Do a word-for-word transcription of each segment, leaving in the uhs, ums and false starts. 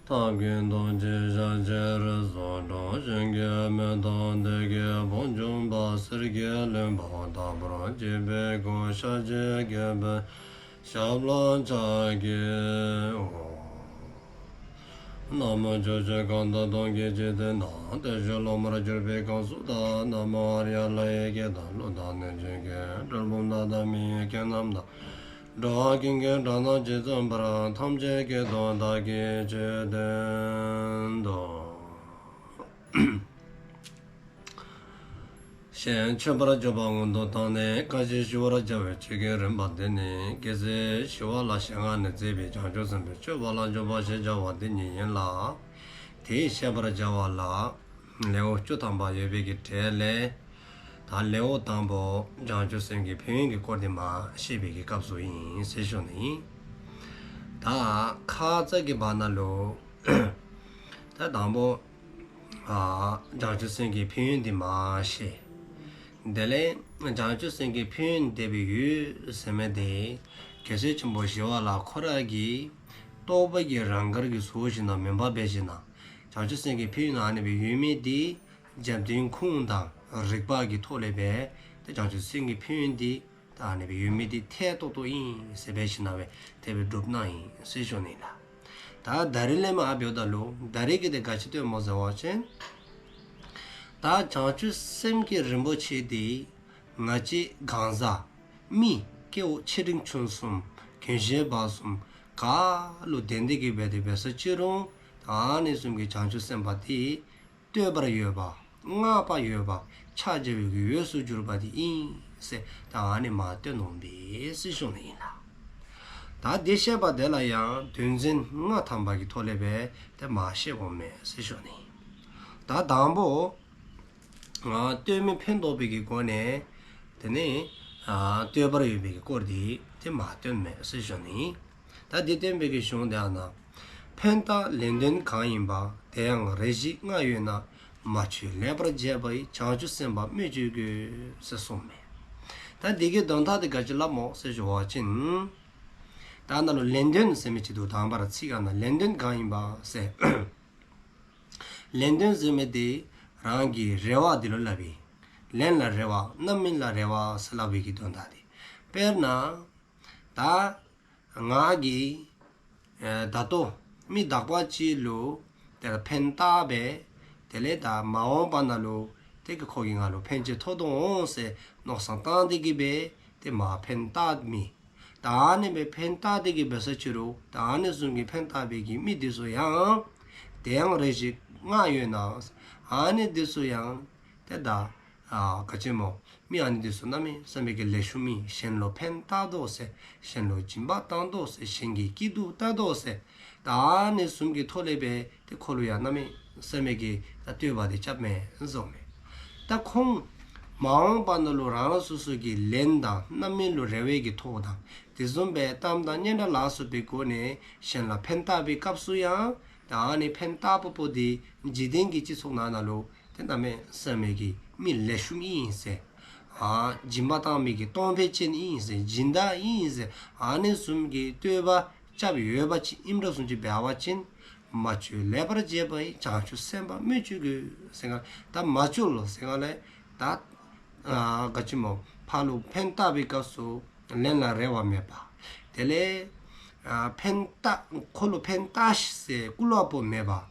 ཐབས་མཁས་ཐུགས་རྗེས་ཤཱཀྱའི་རིགས་སུ་འཁྲུངས། གཞན་གྱིས་མི་ཐུབ་བདེ་སྐྱིད་པོ་འབྱུང་བ། གསེར་གྱི་ལྷུན་པོ་ལྟ་བུར་བརྗིད་པའི་སྐུ། ཤཱཀྱའི་སྐུ་པའི་ཞབས་ལ་ཕྱག་འཚལ་ལོ། ན་མོ། ཕྱོགས་བཅུ་གང་དུ་སྟོང་གི་འཇིག་རྟེན་ན། བདེ་གཤེགས་སློབ་མར་གྱུར་པའི་གང་ཟག་དག། ན་མོ་ཨཱརྱ་ལྷ་ཡི་སྐད་དང་། ཀླུ་དང་གནོད་སྦྱིན་སྐད། གྲུལ་བུམ་དག་དང་མི་ཡི་སྐད་རྣམས་དང་། འགྲོ་བ་ཀུན་གྱི་སྒྲ་རྣམས་ཇི་ཙམ་པར། ཐམས་ཅད་སྐད་དུ་བདག་གིས་ཆོས་བསྟན་ཏོ། ཞེས་མཆོད་པར་བརྗོད་པ་སྔོན་དུ་བཏང་ནས་ཁ་ཅིག་ཞུ་བར་བྱ་བའི་ཆོས་ཀྱི་རིམ་པ་འདི་ནི། རྒྱལ་སྲས་ཞི་བ་ལྷའི་ཞལ་སྔ་ནས་མཛད་པའི་བྱང་ཆུབ་སེམས་དཔའི་སྤྱོད་པ་ལ་འཇུག་པ་ཞེས་བྱ་བ་འདི་ཉིད་ཡིན་ལ། དེ་བཤད་པར་བྱ་བ་ལ་ལེའུ་བཅུ་ཐམ་པ་ཡོད་པའི་གི་གྲས་ལས། ད་ལེའུ་དང་པོ་བྱང་ཆུབ་སེམས་ཀྱི་ཕན་ཡོན་གྱི་སྐོར་འདི་མར་བཤད་པའི་གི་སྐབས་སུ་ཡིན་ཟེར་ཞུ་ནི། ད་ཁ་ཙ་གི་བར་ན་ལུ་ད་དང་པོ་ཨ་བྱང་ཆུབ་སེམས་ཀྱི་ཕན་ཡོན་འདི་མར་བཤད། དེ་ལས་བྱང་ཆུབ་སེམས་ཀྱི་ཕན་ཡོན་འདི་སྦེ་ཡོད་ཟེར་མི་འདི་རྒྱལ་སྲས་ཆེན་པོ་ཞི་བ་ལྷ་ཁོ་ར་གི་རྟོགས་པ་གི་རང་གར་གྱི་བཟོ་ཞིནམ་ལས་མུན་པ་སྦེ་ཞིནམ་ལས་བྱང་ཆུབ་སེམས་ཀྱི་ཕན་ཡོན་ཨ་ནི་སྦེ་ཡོད་མི་འདི་འཇམ་དཔལ་ཁུངས་དང་རིགས་པ་གི་ཐོག་ལས་སྦེ་ཏེ་བྱང་ཆུབ་སེམས་ཀྱི་ཕན་ཡོན་འདི་ད་ཨ་ནི་སྦེ་ཡོད་མི་འདི་ཐད་ཏོག་ཏོ་ཨིན་ཟེར་སྦེ་ཞིནམ་ལས་དེ་སྦེ་སྒྲུབ་གནང་ཡི་ཟེར་ཞུ་ནི་ལགས། ད་ད་རིས་ལས་མར་འབདཝ་ད་ལུ་ད་རིས་ཀྱི་འདི་ག་ཅི་སྟོནམ་སྨོ་ཟེར་བ་ཅིན། ད་བྱང་ཆུབ་སེམས་ཀྱི་རིན་པོ་ཆེ་འདི་ང་བཅས་གང་ཟག་མི་སྐྱེ་བོ་ཆེ་འབྲིང་ཆུང་གསུམ་རྒན་གཞོན་བར་གསུམ་ག་ལུ་ལྡན་ཏེ་གི་སྦེ་དེ་སྦེ་སོང་ཅི་རུང་ད་ཨ་ནི་བཟུམ་གྱི་བྱང་ཆུབ་སེམས་དཔའ་འདི་བསྟོད་པར་འོས་པ། བསྔགས་པར་འོས་པ། ཕྱག་བྱ་བའི་གི་འོས་སུ་གྱུར་པ་འདི་ཨིན་ཟེར་ད་ཨ་ནི་མར་སྟོན་འོང་པས་ཟེར་ཞུ་ནི་ཨིན་ལགས། ད་འདི་བཤད་པ་འདི་ལ་ཡང་དོན་ཚན་ལྔ་ཐམ་པ་གི་ཐོག་ལས་སྦེ་དེ་མར་བཤད་འོང་མས་ཟེར་ཞུ་ནི། ད་དང་པོ་ཨ་བསྟོད་མི་ཕན་འདོགས་པའི་གི་སྒོ་ནས་དེ་ནི་ཨ་བསྟོད་པར་འོས་པའི་གི་སྐོར་འདི་དེ་མར་སྟོནམ་མས་ཟེར་ཞུ་ནི། ད་འདི་སྟོན་པའི་གི་གཞུང་འདི་ཨ་ན། ཕན་བཏགས་ལན་ལྡན་གང་ཡིན་པ། དེ་ཡང་རེ་ཞིག་བསྔགས་ཡོད་ན། མ་བཅོལ་ལེགས་པར་བྱས་པ་ཡི། བྱང་ཆུབ་སེམས་དཔའ་སྨོས་ཅི་དགོས་ཟེར་གསུངསམ་མས། ད་འདི་གི་དོན་དག་འདི་ག་ཅི་སླབ་སྨོ་ཟེར་ཞུ་བ་ཅིན། ད་ཨ་ན་ལུ་ལན་ལྡན་ཟེར་མི་ཅིག་འདུག། དང་པ་ར་ཚིག་ཨ་ན་ལན་ལྡན་གང་ཡིན་པ་ཟེར། ལན་ལྡན་ཟེར་མི་འདི་རང་གི་རེ་བ་འདི་ལུ་སླབ་པས། ལན་ལ་རེ་བ་རྣམ་སྨིན་ལ་རེ་བ་ཟེར་སླབ་པའི་གི་དོན་དག་འདི། དཔེར་ན། ད་ང་གིས་ཨེ་ད་ལྟོ་མི་དག་པ་ཅིག་ལུ་དེ་ལས་ཕན་བཏགས་སྦེ་དེ་ལས་ད་མ་འོངས་པ་ནང་ལུ་དེ་གིས་ཁོ་གིས་ང་ལུ་ཕན་ཅིག་ཐོགས་དོ་འོང་ཟེར་མནོ་བསམ་བཏང་སྟེ་གི་སྦེ་དེ་མར་ཕན་བཏགས་མི། ད་ཨ་ནི་སྦེ་ཕན་བཏགས་ཏེ་གི་སྦེ་སོང་ཅི་རུང་ད་ཨ་ནི་བཟུམ་གྱི་ཕན་བཏགས་པའི་གི་མི་འདི་ཚུ་ཡང་དེ་ཡང་རེ་ཞིག་བསྔགས་ཡོད་ན། ཨ་ནི་འདི་ཚུ་ཡང་དེ་ད་ཨ་ག་ཅི་སྨོ། མི་ཨ་ནི་འདི་ཚུ་གནམ་མེད་ས་མེད་ཀྱི་ལེགས་ཤོམ་ཨིན། གཞན་ལུ་ཕན་བཏགས་དོ་ཟེར། གཞན་ལུ་སྦྱིན་པ་བཏང་དོ་ཟེར། གཞན་གྱི་སྐྱིད་སྡུག་བལྟ་དོ་ཟེར། ད་ཨ་ནི་བཟུམ་གྱི་ཐོག་ལས་སྦེ་དེ་ཁོ་ལུ་ཡང་གནམ་མེད་ས་མེད་ཀྱི་ད་བསྟོད་པ་དེ་རྐྱབ་མས་ཟེརཝ་མས། ད་ཁོང་མ་འོངས་པ་ནང་ལུ་རང་རང་སོ་སོ་གི་ལན་དང་རྣམ་སྨིན་ལུ་རེ་བའི་གི་ཐོག་དང་དེ་བཟུམ་སྦེ་གཏམ་དང་སྙན་གྲགས་ལ་སོགས་པའི་སྒོ་ནས་གཞན་ལ་ཕན་བཏགས་པའི་སྐབས་སུ་ཡང་ད་ཨ་ནི་ཕན་བཏགས་པ་པོ་དེ་འཇིག་རྟེན་གྱི་སྤྱི་ཚོགས་ནང་ན་ལུ་དེ་གནམ་མེད་ས་མེད་ཀྱི་མི་ལེགས་ཤོམ་ཨིན་ཟེར། ཨ་སྦྱིན་པ་བཏང་མི་གི་གཏོང་ཕོད་ཅན་ཨིན་ཟེར། སྦྱིན་བདག་ཨིན་ཟེར། ཨ་ནི་བཟུམ་གྱི་བསྟོད་པ་རྐྱབ་ཡོད་པ་ཅིན་ཨིནམ་འདྲཝ་བཟུམ་ཅིག་འབད་བ་ཅིན། མ་བཅོལ་ལེགས་པར་བྱས་པ་ཡི། བྱང་ཆུབ་སེམས་དཔའ་སྨོས་ཅི་དགོས་ཟེར་ག། ད་མ་བཅོལ་ཟེར་ག་ལས་ད་ཨ་ག་ཅི་སྨོ། ཕར་ལུ་ཕན་བཏགས་པའི་སྐབས་སུ་ལན་ལ་རེ་བ་མེད་པ། དེ་ལས་ཨ་ཕན་བཏགས་ཁོ་ལུ་ཕན་བཏགས་ཤིག་ཟེར་བསྐུལ་བ་པོ་མེད་པ།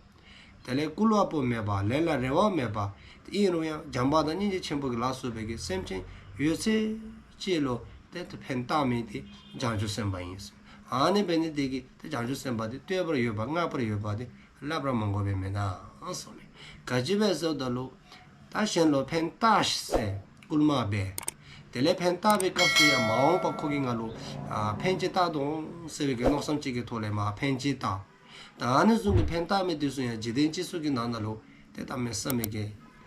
དེ་ལས་བསྐུལ་བ་པོ་མེད་པ། ལན་ལ་རེ་བ་མེད་པ། དེ་ཨིན་རུང་ཡང་བྱམས་པ་དང་སྙིང་རྗེ་ཆེན་པོ་གི་ལ་སོགས་པའི་གི་སེམས་ཅན་ཡོད་ཚད་ཅིག་ལུ་དེ་ཕན་བཏགས་མི་དེ་བྱང་ཆུབ་སེམས་དཔའ་ཨིན། ཨ་ནི་འབད་ནི་དེ་གིས་དེ་བྱང་ཆུབ་སེམས་དཔའ་དེ་བསྟོད་པར་འོས་པ་བསྔགས་པར་འོས་པ་དེ་སླབ་ར་མ་དགོ་པས་མེན་ན་གསུངསམ་མས། ག་ཅི་སྦེ་ཟེརཝ་ད་ལུ་ད་གཞན་ལུ་ཕན་བཏགས་ཤིག་ཟེར་བསྐུལ་མ་འབད། དེ་ལས་ཕན་བཏགས་པའི་སྐབས་སུ་ཡང་མ་འོངས་པ་ཁོ་གིས་ང་ལུ་ཨ་ཕན་ཅིག་བཏགས་དོ་འོང་ཟེར་བའི་གི་མནོ་བསམ་ཅིག་གི་ཐོག་ལས་མར་ཕན་ཅིག་བཏགས། ད་ཨ་ནི་བཟུམ་གྱི་ཕན་བཏགས་མི་དེ་ཚུ་ཡང་འཇིག་རྟེན་སྤྱི་ཚོགས་ཀྱི་ནང་ན་ལུ་དེ་གནམ་མེད་ས་མེད་ཀྱི་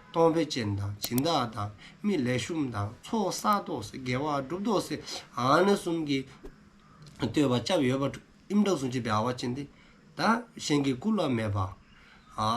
གཏོང་ཕོད་ཅན་དང་སྦྱིན་བདག་དང་མི་ལེགས་ཤོམ་དང་ཚོགས་བསགས་དོ་ཟེར་དགེ་བ་སྒྲུབ་དོ་ཟེར་ཨ་ནི་བཟུམ་གྱི་བསྟོད་པ་རྐྱབ་ཡོད་པ་ཨིནམ་འདྲཝ་བཟུམ་ཅིག་འབད་བ་ཅིན་དེ་ད་གཞན་གྱི་བསྐུལ་བ་མེད་པ། ཨ་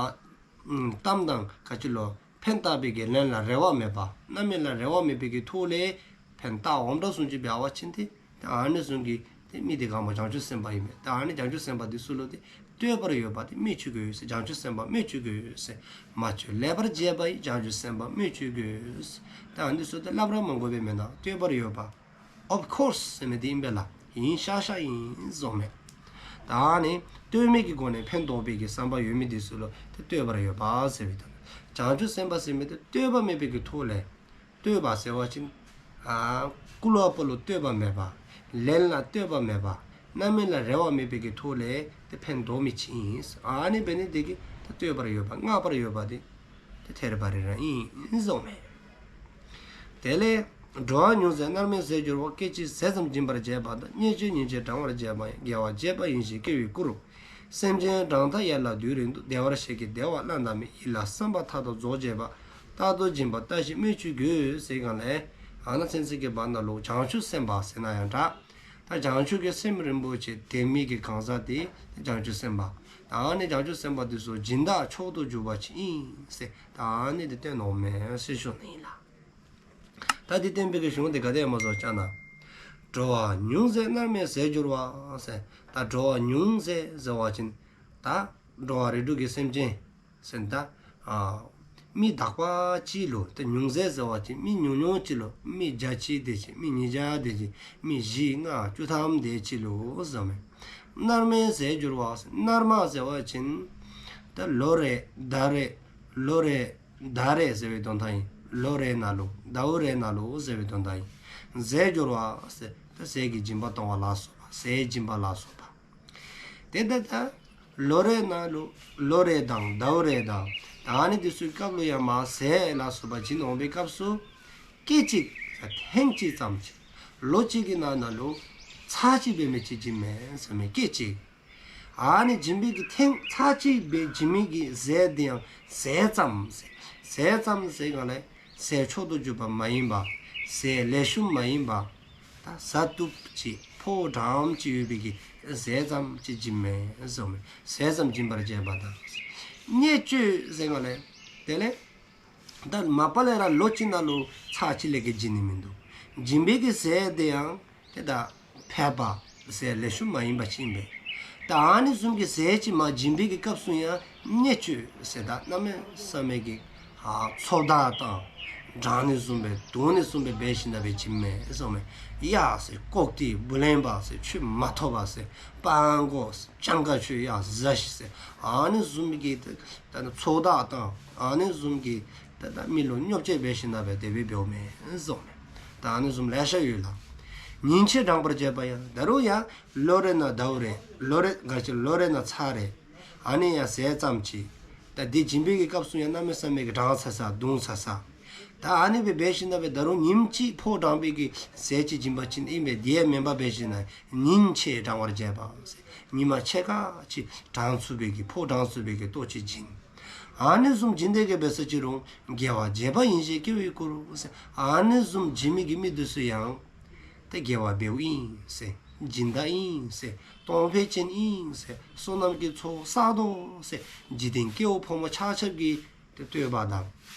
གཏམ་དང་ག་ཅི་ལུ་ཕན་བཏགས་པའི་གི་ལན་ལ་རེ་བ་མེད་པ། རྣམ་སྨིན་ལ་རེ་བ་མེད་པའི་གི་ཐོག་ལས་ཕན་བཏགས་འོངམ་འདྲཝ་བཟུམ་ཅིག་འབད་བ་ཅིན་དེ་ཨ་ནི་བཟུམ་གྱི་ ཏེ་མི་དེ་ག་སྨོ་བྱང་ཆུབ་སེམས་དཔའ་ཨིན་མས། ད་ཨ་ནི་བྱང་ཆུབ་སེམས་དཔའ་དེ་ཚུ་ལུ་ཏེ་བསྟོད་པར་འོས་པ་དེ་སྨོས་ཅི་དགོས་ཟེར། བྱང་ཆུབ་སེམས་དཔའ་སྨོས་ཅི་དགོས་ཟེར། མ་བཅོལ་ལེགས་པར་བྱས་པ་ཡི། བྱང་ཆུབ་སེམས་དཔའ་སྨོས་ཅི་དགོས། ད་ཨ་ནི་ཚུ་ཏེ་སླབ་ར་མ་དགོ་པས་མེན་ན། བསྟོད་པར་འོས་པ། Of course ཟེར་མི་དེ་ཨིན་པས་ལགས། ཨིན་ཤག་ཤག་ཨིན་ཟེརཝ་མས། ད་ཨ་ནི་བསྟོད་མི་གི་སྒོ་ནས་ཕན་འདོགས་པའི་གི་བསམ་པ་ཡོད་མི་དེ་ཚུ་ལུ་ཏེ་བསྟོད་པར་འོས་པ་ཟེར་བའི་དོན། བྱང་ཆུབ་སེམས་དཔའ་ཟེར་མི་དེ་བསྟོད་པ་མེད་པའི་གི་ཐོག་ལས། བསྟོད་པ་ཟེར་བ་ཅིན་ཨ་བསྐུལ་བ་པོ་ལུ་བསྟོད་པ་མེད་པ། ལན་ལ་བསྟོད་པ་མེད་པ། རྣམ་སྨིན་ལ་རེ་བ་མེད་པའི་གི་ཐོག་ལས་ཏེ་ཕན་འདོགས་མི་ཅིག་ཨིན། ཨ་ནི་འབད་ནི་དེ་གིས་ཏེ་བསྟོད་པར་འོས་པ་བསྔགས་པར་འོས་པ་དེ་ཏེ་ཐེར་པ་རེ་ར་ཨིན་ཟེརཝ་མས། དེ་ལས་འགྲོ་བ་ཉུང་ཟད་མནར་མེད་ཟད་འགྱུར་བ། སྐད་ཅིག་ཟད་ཙམ་སྦྱིན་པར་བྱེད་པ་དང་། བརྙས་བཅོས་ཉིན་ཕྱེད་བགྲང་བར་བྱེད་པ་ཡང་། དགེ་བ་བྱས་པ་ཡིན་ཞེས་སྐྱེ་བོའི་སྐུར། སེམས་ཅན་གྲངས་མཐའ་ཡས་ལ་དུས་རིང་དུ། བདེ་བར་གཤེགས་ཀྱི་བདེ་བ་བླ་ན་མེད། ཡིད་ལ་བསམ་པ་མཐའ་དག་རྫོགས་བྱེད་པ། རྟག་ཏུ་སྦྱིན་པ་བརྟག་ཞིབ་སྨོས་ཅི་དགོས། ཟེར་གང་ལས་ཨ་ནཱ་ཚུན་ཚོད་ཀྱི་བར་ན་ལུ་བྱང་ཆུབ་སེམས་དཔའ་ཟེར་ན་ཡང་འདྲ། ད་བྱང་ཆུབ་ཀྱི་སེམས་རིན་པོ་ཆེ་ལྡན་མི་གི་གང་ཟག་དེ་བྱང་ཆུབ་སེམས་དཔའ། ད་ཨ་ནི་བྱང་ཆུབ་སེམས་དཔའ་དེ་ཚུ་སྦྱིན་བདག་མཆོག་ཏུ་གྱུར་པ་ཅིག་ཨིན་ཟེར། ད་ཨ་ནི་དེ་སྟོནམ་ཨིན་མས་ཟེར་ཞུ་ནི་ཨིན་ལགས། ད་འདི་བསྟན་པའི་གི་གཞུང་དེ་ག་དེ་ཡང་མ་ཟོ་ཅ་ན། འགྲོ་བ་ཉུང་ཟད་མནར་མེད་ཟད་འགྱུར་བ་ཟེར། ད་འགྲོ་བ་ཉུང་ཟད་ཟེར་བ་ཅིན་ད་འགྲོ་བ་རིགས་དྲུག་གི་སེམས་ཅན་ཟེར་ད་ཨ་མི་དག་པ་ཅིག་ལུ། ད་ཉུང་ཟད་ཟེར་བ་ཅིན་མི་ཉུང་ཉུང་ཅིག་ལུ། མི་བརྒྱ་ཅིག་དེ་ཅིག། མི་ཉིས་བརྒྱ་དེ་ཅིག། མི་བཞི་ལྔ་བཅུ་ཐམ་དེ་ཅིག་ལུ་ཟེརཝ་མས། མནར་མེད་ཟད་འགྱུར་བ། མནར་མ་ཟེར་བ་ཅིན་ད་ལོ་རེ་ཟླ་རེ་ལོ་རེ་ཟླ་རེ་ཟེར་བའི་དོན་དག་ཨིན། ལོ་རེ་ནང་ལུ་ཟླཝ་རེ་ནང་ལུ་ཟེར་བའི་དོན་དག་ཨིན། ཟད་འགྱུར་བ་ཟེར་ད་ཟས་ཀྱི་སྦྱིན་པ་གཏོང་བ་ལ་སོགས་པ། ཟས་སྦྱིན་པ་ལ་སོགས་པ། དེ་ལྟར་ད་ལོ་རེ་ནང་ལུ་ལོ་རེ་དང་ཟླཝ་རེ་དང་ད་ཨ་ནི་དེ་ཚུ་གི་སྐབས་ལུ་ཡང་མར་ཟས་ལ་སོགས་པ་སྦྱིན་འོང་པའི་སྐབས་སུ་སྐད་ཅིག་ཐེངས་གཅིག་ཙམ་ཅིག་ལོ་གཅིག་གི་ནང་ན་ལུ་ཚར་གཅིག་འབད་མི་ཅིག་སྦྱིན་མས་ཟེརཝ་མས། སྐད་ཅིག། ཨ་ནི་སྦྱིན་པའི་གི་ཐེངས་ཚར་གཅིག་འབད་སྦྱིན་མི་གི་ཟས་དེ་ཡང་ཟད་ཙམ་ཟེར། ཟད་ཙམ་ཟེར་གང་ལས་ཟས་མཆོག་ཏུ་གྱུར་པ་མ་ཡིན་པ། ཟས་ལེགས་ཤོམ་མ་ཡིན་པ། ད་ཟ་བཏུབ་ཅིག་ཕོཝ་འགྲངམ་ཅིག་ཡོད་པའི་གི་ཟས་ཙམ་ཅིག་སྦྱིན་མས་ཟེརཝ་མས། ཟས་ཙམ་སྦྱིན་པར་བྱེད་པ་དང་། བརྙས་བཅོས་ཟེར་གང་ལས་དེ་ལས་ད་མ་པ་ལས་ར་ལོ་གཅིག་ནང་ལུ་ཚར་གཅིག་ལས་བརྒལ་སྦྱིན་ནི་མིན་འདུག། སྦྱིན་པའི་གི་ཟས་དེ་ཡང་ཏེ་ད་ཕལ་པ་ཟས་ལེགས་ཤོམ་མ་ཡིན་པ་ཅིག་ཨིན་པས། ད་ཨ་ནི་བཟུམ་གྱི་ཟས་ཅིག་མར་སྦྱིན་པའི་གི་སྐབས་སུ་ཡང་བརྙས་བཅོས་ཟེར་ད་གནམ་མེད་ས་མེད་ཀྱི་ཨ་ཚོགས་བདའ་བཏང་དྲང་ནི་བཟུམ་སྦེ་བརྡུང་ནི་བཟུམ་སྦེ་འབད་ཞིནམ་ལས་སྦེ་སྦྱིན་མས་ཟེརཝ་མས། ཡ་ཟེར་ལྐོག་ཏི་བུ་ལོན་པ་ཟེར་ཁྱོད་མ་ཐོབ་པ་ཟེར་སྤྲང་པོ་ཟེར་སྤྱང་ཀ་ཁྱོད་ཡ་ཟ་ཤིག་ཟེར་ཨ་ནི་བཟུམ་གྱི་ད་ད་ཚོགས་བདའ་བཏང་ཨ་ནི་བཟུམ་གྱི་ད་ད་མི་ལུ་བརྙས་བཅོས་འབད་ཞིནམ་ལས་སྦེ་དེ་སྦེ་འབདཝ་མས་ཟེརཝ་མས། ད་ཨ་ནི་བཟུམ་ལེ་ཤ་ཡོད་ལགས། ཉིན་ཕྱེད་བགྲང་བར་བྱེད་པ་ཡང་། ད་རུང་ཡང་ལོ་རེ་ནང་ཟླཝ་རེ་ལོ་རེ་ག་ཅི་ལོ་རེ་ནང་ཚར་རེ་ཨ་ནི་ཡང་ཟས་ཙམ་ཅིག། ད་དེ་སྦྱིན་པའི་གི་སྐབས་སུ་ཡང་གནམ་མེད་ས་མེད་ཀྱི་དྲང་ཚར་ཚར་བརྡུང་ཚར་ཚར། ད་ཨ་ནི་སྦེ་འབད་ཞིནམ་ལས་སྦེ་ད་རུང་ཉིནམ་གཅིག་ཕོཝ་འགྲངས་པའི་གི་ཟས་ཅིག་སྦྱིན་པ་ཅིན་ཨིན་པས། དེ་ཡང་མེན་པར་འབད་ཞིནམ་ལས་ཉིན་ཕྱེད་བགྲང་བར་བྱེད་པ་ཟེར། ཉིན་མ་ཕྱེད་ཀ་ཅིག་དྲང་ཚུགས་པའི་གི་ཕོཝ་འགྲངས་ཚུགས་པའི་གི་ལྟོ་ཅིག་སྦྱིན། ཨ་ནི་བཟུམ་སྦྱིན་ཏེ་གི་འབད་ས་ཅིག་རུང་དགེ་བ་བྱས་པ་ཡིན་ཞེས་སྐྱེ་བོའི་སྐུར་ཟེར། ཨ་ནི་བཟུམ་སྦྱིན་མི་གི་མི་དེ་ཚུ་ཡང་ཏེ་དགེ་བ་འབདཝ་ཨིན་ཟེར་སྦྱིན་བདག་ཨིན་ཟེར་གཏོང་ཕོད་ཅན་ཨིན་ཟེར་བསོད་ནམས་ཀྱི་ཚོགས་བསགས་དོ་ཟེར་འཇིག་རྟེན་སྐྱེ་བོ་ཕོ་མོ་ཆ་ཁྱབ་ཀྱིས་ཏེ་བསྟོད་པ་དང་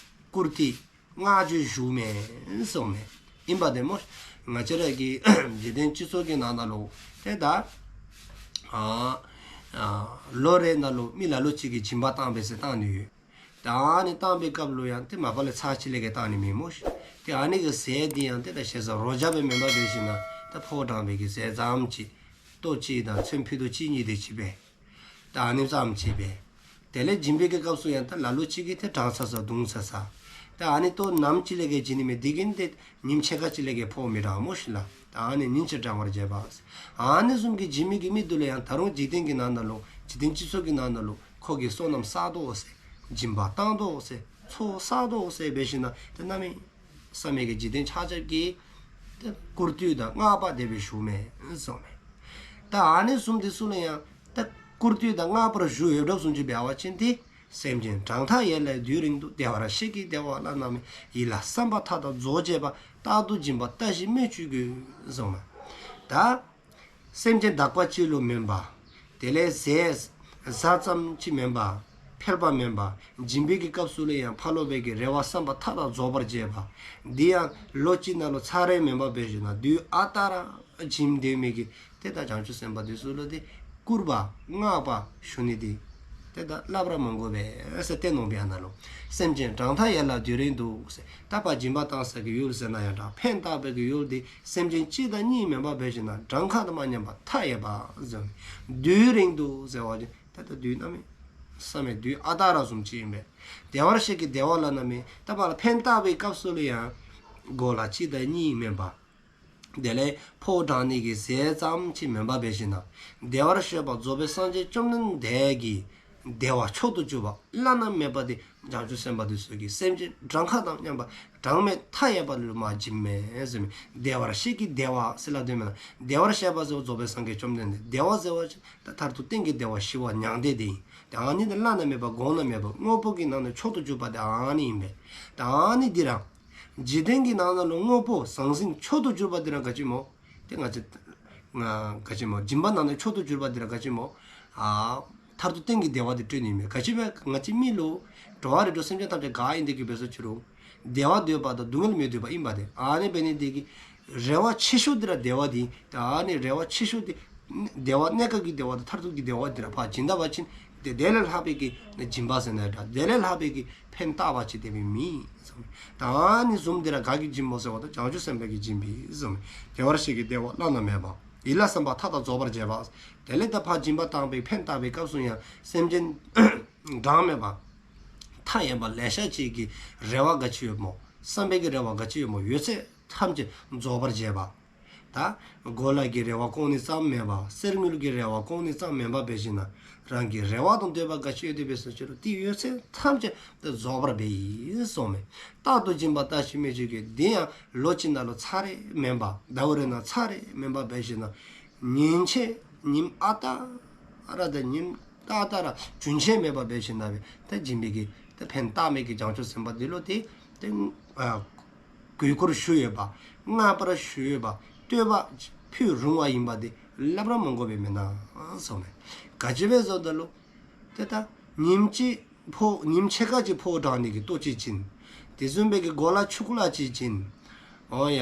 བཀུར་སྟི་བསྔགས་བརྗོད་ཞུཝ་མས་ཟེརཝ་མས། ཨིན་པ་དེ་སྨོ། ང་བཅས་ར་གི་འཇིག་རྟེན་སྤྱི་ཚོགས་ཀྱི་ནང་ན་ལུ་ཏེ་ད་ཨ་ཨ་ལོ་རེ་ནང་ལུ་མི་ལ་ལུ་ཅིག་གིས་སྦྱིན་པ་བཏང་པས་ཟེར་བཏང་ནི་ཡོད། ད་ཨ་ནི་བཏང་པའི་སྐབས་ལུ་ཡང་ཏེ་མ་པ་ལས་ཚར་གཅིག་ལས་བརྒལ་བཏང་ནི་མེད་སྨོ་ཤིག། ཏེ་ཨ་ནི་གི་ཟས་འདི་ཡང་ཏེ་ད་ཞེ་ས་རོ་བརྒྱ་སྦེ་མེན་པར་འབད་ཞིནམ་ལས་ད་ཕོཝ་འགྲངས་པའི་གི་ཟས་ཙམ་ཅིག་ལྟོ་གཅིག་དང་ཚོད་ཕྱེད་དོ་གཅིག་གཉིས་དེ་ཅིག་སྦེ། ད་ཨ་ནི་ཙམ་ཅིག་སྦེ། དེ་ལས་སྦྱིན་པའི་གི་སྐབས་སུ་ཡང་ད་ལ་ལུ་ཅིག་གིས་ཏེ་དྲང་ཚར་ཚར་བརྡུང་ཚར་ཚར། ད་ཨ་ནི་ལྟོ་ནམ་ཅིག་ལས་བརྒལ་སྦྱིན་ནི་མེད། དེ་གིས་ཏེ་ཉིནམ་ཕྱེད་ཀ་ཅིག་ལས་བརྒལ་ཕོཝ་མི་འགྲང་སྨོ་ཤིག་ལགས། ད་ཨ་ནི་ཉིན་ཕྱེད་བགྲང་བར་བྱེད་པ་ཟེར། ཨ་ནི་བཟུམ་གྱི་སྦྱིན་མི་གི་མི་དེ་ལུ་ཡང་ད་རུང་འཇིག་རྟེན་གྱི་ནང་ན་ལུ་འཇིག་རྟེན་སྤྱི་ཚོགས་ཀྱི་ནང་ན་ལུ་ཁོ་གིས་བསོད་ནམས་བསགས་དོ་ཟེར་སྦྱིན་པ་བཏང་དོ་ཟེར་ཚོགས་བསགས་དོ་ཟེར་འབད་ཞིནམ་ལས་ཏེ་གནམ་མེད་ས་མེད་ཀྱི་འཇིག་རྟེན་ཆ་ཁྱབ་ཀྱིས་ཏེ་བཀུར་སྟི་དང་བསྔགས་པ་དེ་སྦེ་ཞུཝ་མས་ཟེརཝ་མས། ད་ཨ་ནི་བཟུམ་དེ་ཚུ་ལུ་ཡང་ད་བཀུར་སྟི་དང་བསྔགས་པར་ཞུ་ཡོདཔ་བཟུམ་ཅིག་འབད་བ་ཅིན་ཏེ་སེམས་ཅན་གྲངས་མཐའ་ཡས་ལ་དུས་རིང་དུ། བདེ་བར་གཤེགས་ཀྱི་བདེ་བ་བླ་ན་མེད། ཡིད་ལ་བསམ་པ་མཐའ་དག་རྫོགས་བྱེད་པ། རྟག་ཏུ་སྦྱིན་པ་བརྟག་ཞིབ་སྨོས་ཅི་དགོས་ཟེརཝ་མས། ད་སེམས་ཅན་དག་པ་ཅིག་ལུ་མེན་པར་དེ་ལས་ཟས་ཟ་ཙམ་ཅིག་མེན་པར་ཕལ་པ་མེན་པར་སྦྱིན་པའི་གི་སྐབས་སུ་ལུ་ཡང་ཕར་ལོགས་པའི་གི་རེ་བ་བསམ་པ་མཐའ་དག་རྫོགས་པར་བྱེད་པ། འདི་ཡང་ལོ་གཅིག་ནང་ལུ་ཚར་རེ་མེན་པར་འབད་ཞིནམ་ལས་དུས་ཨ་རྟག་ར་ བྱིན་དེ་མི་གི་ཏེ་ད་བྱང་ཆུབ་སེམས་དཔའ་དེ་ཚུ་ལུ་ཏེ་བཀུར་བ་བསྔགས་པ་ཞུ་ནི་དེ་ཏེ་ད་སླབ་ར་མ་དགོ་པས་ཟེར་ཏེ་ནོ་བའི་ཨ་ན་ལུ། སེམས་ཅན་གྲངས་མཐའ་ཡས་ལ་དུས་རིང་དུ་ཟེར། ད་ཕར་སྦྱིན་པ་བཏང་ས་གི་ཡུལ་ཟེར་ན་ཡང་འདྲ། ཕན་བཏགས་པའི་གི་ཡུལ་དེ་སེམས་ཅན་གཅིག་དང་གཉིས་མེན་པར་འབད་ཞིནམ་ན་གྲངས་ཁ་དང་མ་མཉམ་པ་མཐའ་ཡས་པ་ཟེར། དུས་རིང་དུ་ཟེར་བ་ཅིན་ད་ལྟ་དུས་གནམ་མེད་ས་མེད་དུས་ཨ་རྟག་ར་བཟུམ་ཅིག་ཨིན་པས། བདེ་བར་གཤེགས་ཀྱི་བདེ་བ་ལ་ན་མེ། ད་ཕར་ཕན་བཏགས་པའི་སྐབས་སུ་ལུ་ཡང་གོ་ལ་གཅིག་དང་གཉིས་མེན་པ། དེ་ལས་ཕོཝ་འགྲང་ནི་གི་ཟས་ཙམ་ཅིག་མེན་པར་འབད་ཞིནམ་ན་བདེ་བར་གཤེགས་པ་རྫོགས་པའི་སངས་རྒྱས་བཅོམ་ལྡན་འདས་ཀྱི་བདེ་བ་མཆོག་ཏུ་གྱུར་པ་བླ་ན་མེད་པ་དེ་བྱང་ཆུབ་སེམས་དཔའ་དེ་ཚུ་གིས་སེམས་ཅན་གྲངས་ཁ་དང་མཉམ་པ་གྲངས་མེད་མཐའ་ཡས་པ་ལུ་མ་བྱིན་མས་ཟེར་མི། བདེ་བར་གཤེགས་ཀྱི་བདེ་བ་ཟེར་སླབ་དོ་མེན་ན། བདེ་བར་གཤེགས་པ་ཟེར་བ་རྫོགས་པའི་སངས་རྒྱས་བཅོམ་ལྡན་འདས། བདེ་བ་ཟེར་བ་ཅིན་ད་མཐར་ཐུག་གཏན་གྱི་བདེ་བ་ཞི་བ་མྱང་འདས་དེ་ཨིན། ཏེ་ཨ་ནི་དེ་བླ་ན་མེད་པ་དགོངས་ན་མེད་པ་དངོས་པོ་གི་ནང་ན་མཆོག་ཏུ་གྱུར་པ་དེ་ཨ་ནི་ཨིན་པས། ཏེ་ཨ་ནི་འདི་ར་འཇིག་རྟེན་གྱི་ནང་ན་ལུ་དངོས་པོ་ཟང་ཟིང་མཆོག་ཏུ་གྱུར་པ་འདི་ར་ག་ཅི་སྨོ། ཏེ་ང་བཅས་ང་ག་ཅི་སྨོ། སྦྱིན་པ་ནང་ན་མཆོག་ཏུ་གྱུར་པ་འདི་ར་ག་ཅི་སྨོ། ཨ་མཐར་ཐུག་གཏན་གྱི་བདེ་བ་འདི་སྤྲོད་ནི་མས། ག་ཅི་སྦེ་ང་བཅས་མི་ལུ་འགྲོ་བ་རིགས་དྲུག་སེམས་ཅན་ཐམས་ཅད་ག་ཨིན་དེ་གི་འབད་སོ་ཅི་རུང་བདེ་བ་འདོད་པ་དང་སྡུག་བསྔལ་མི་འདོད་པ་ཨིན་པ་དེ། ཨ་ནི་འབད་ནི་དེ་གིས་རེ་བ་ཆེ་ཤོས་འདི་ར་བདེ་བ་འདི། ཏེ་ཨ་ནི་རེ་བ་ཆེ་ཤོས་འདི་བདེ་བ་གནས་སྐབས་ཀྱི་བདེ་བ་དང་མཐར་ཐུག་གི་བདེ་བ་འདི་ར་ཕར་བྱིན་ད་པ་ཅིན་ཏེ་དེ་ལས་ལྷག་པའི་གི་སྦྱིན་པ་ཟེར་ན་འདྲ། དེ་ལས་ལྷག་པའི་གི་ཕན་བཏགས་པ་ཅིག་དེ་སྦེ་མེད་ཟེར་མས། ཏེ་ཨ་ནི་བཟུམ་འདི་ར་ག་གིས་བྱིནམ་སྨོ་ཟེར་བ་ཅིན་བྱང་ཆུབ་སེམས་དཔའ་གིས་བྱིན་པས་ཟེར་མས། བདེ་བར་གཤེགས་ཀྱི་བདེ་བ་བླ་ན་མེད་པ། ཡིད་ལ་བསམ་པ་མཐའ་དག་རྫོགས་པར་བྱེད་པ། དེ་ལས་ད་ཕར་སྦྱིན་པ་བཏང་བའི་ཕན་བཏགས་པའི་སྐབས་སུ་ཡང་སེམས་ཅན་གྲངས་མེད་པ་མཐའ་ཡས་པ་ལེ་ཤ་ཅིག་གི་རེ་བ་ག་ཅི་ཡོདཔ་སྨོ། བསམ་པའི་གི་རེ་བ་ག་ཅི་ཡོདཔ་སྨོ། ཡོད་ཚད་ཐམས་ཅད་རྫོགས་པར་བྱེད་པ། ད་གོ་ལ་གི་རེ་བ་སྐོང་ནི་ཙམ་མེན་པར་གསེར་དངུལ་གྱི་རེ་བ་སྐོང་ནི་ཙམ་མེན་པར་འབད་ཞིནམ་ན་རང་གི་རེ་བ་དང་འདོད་པ་ག་ཅི་ཡོད་དེ་འབད་སོ་ཅི་རུང་དེ་ཡོད་ཚད་ཐམས་ཅད་དེ་རྫོགས་པར་འབད་ཡི་ཟེར་མས། རྟག་ཏུ་སྦྱིན་པ་ལྟ་ཞིག་མི་བྱེད་ཀྱི། དེ་ཡང་ལོ་གཅིག་ནང་ལུ་ཚར་རེ་མེན་པར་ཟླཝ་རེ་ནང་ཚར་རེ་མེན་པར་འབད་ཞིནམ་ན་ཉིན་ཕྱེད་ཉིནམ་ཨ་རྟག་ར་དང་ཉིནམ་ཏག་ཏག་ར་རྒྱུན་ཆད་མེད་པར་འབད་ཞིནམ་ན་སྦེ་ད་སྦྱིན་པའི་གི་ད་ཕན་བཏགས་མི་གི་བྱང་ཆུབ་སེམས་དཔའ་འདི་ལུ་ཏེ་ཏེ་ཨ་གུས་བཀུར་ཞུ་ཡོད་པ། བསྔགས་པར་ཞུ་ཡོད་པ། བསྟོད་པ་ཕུལ་རུང་བ་ཨིན་པ་དེ་སླབ་ར་མ་དགོ་པས་མེན་ན་ཟེར་མས། ག་ཅི་སྦེ་ཟེར་བ་ཅིན་ཏེ་ད་ཉིནམ་གཅིག་ཕོཝ་ཉིནམ་ཕྱེད་ཀ་ཅིག་ཕོཝ་འགྲང་ནི་གི་ལྟོ་ཅིག་བྱིན། དེ་བཟུམ་སྦེ་གི་གོ་ལ་ཆུ་ཀུ་ལ་ཅིག་བྱིན། འོ་ཡ།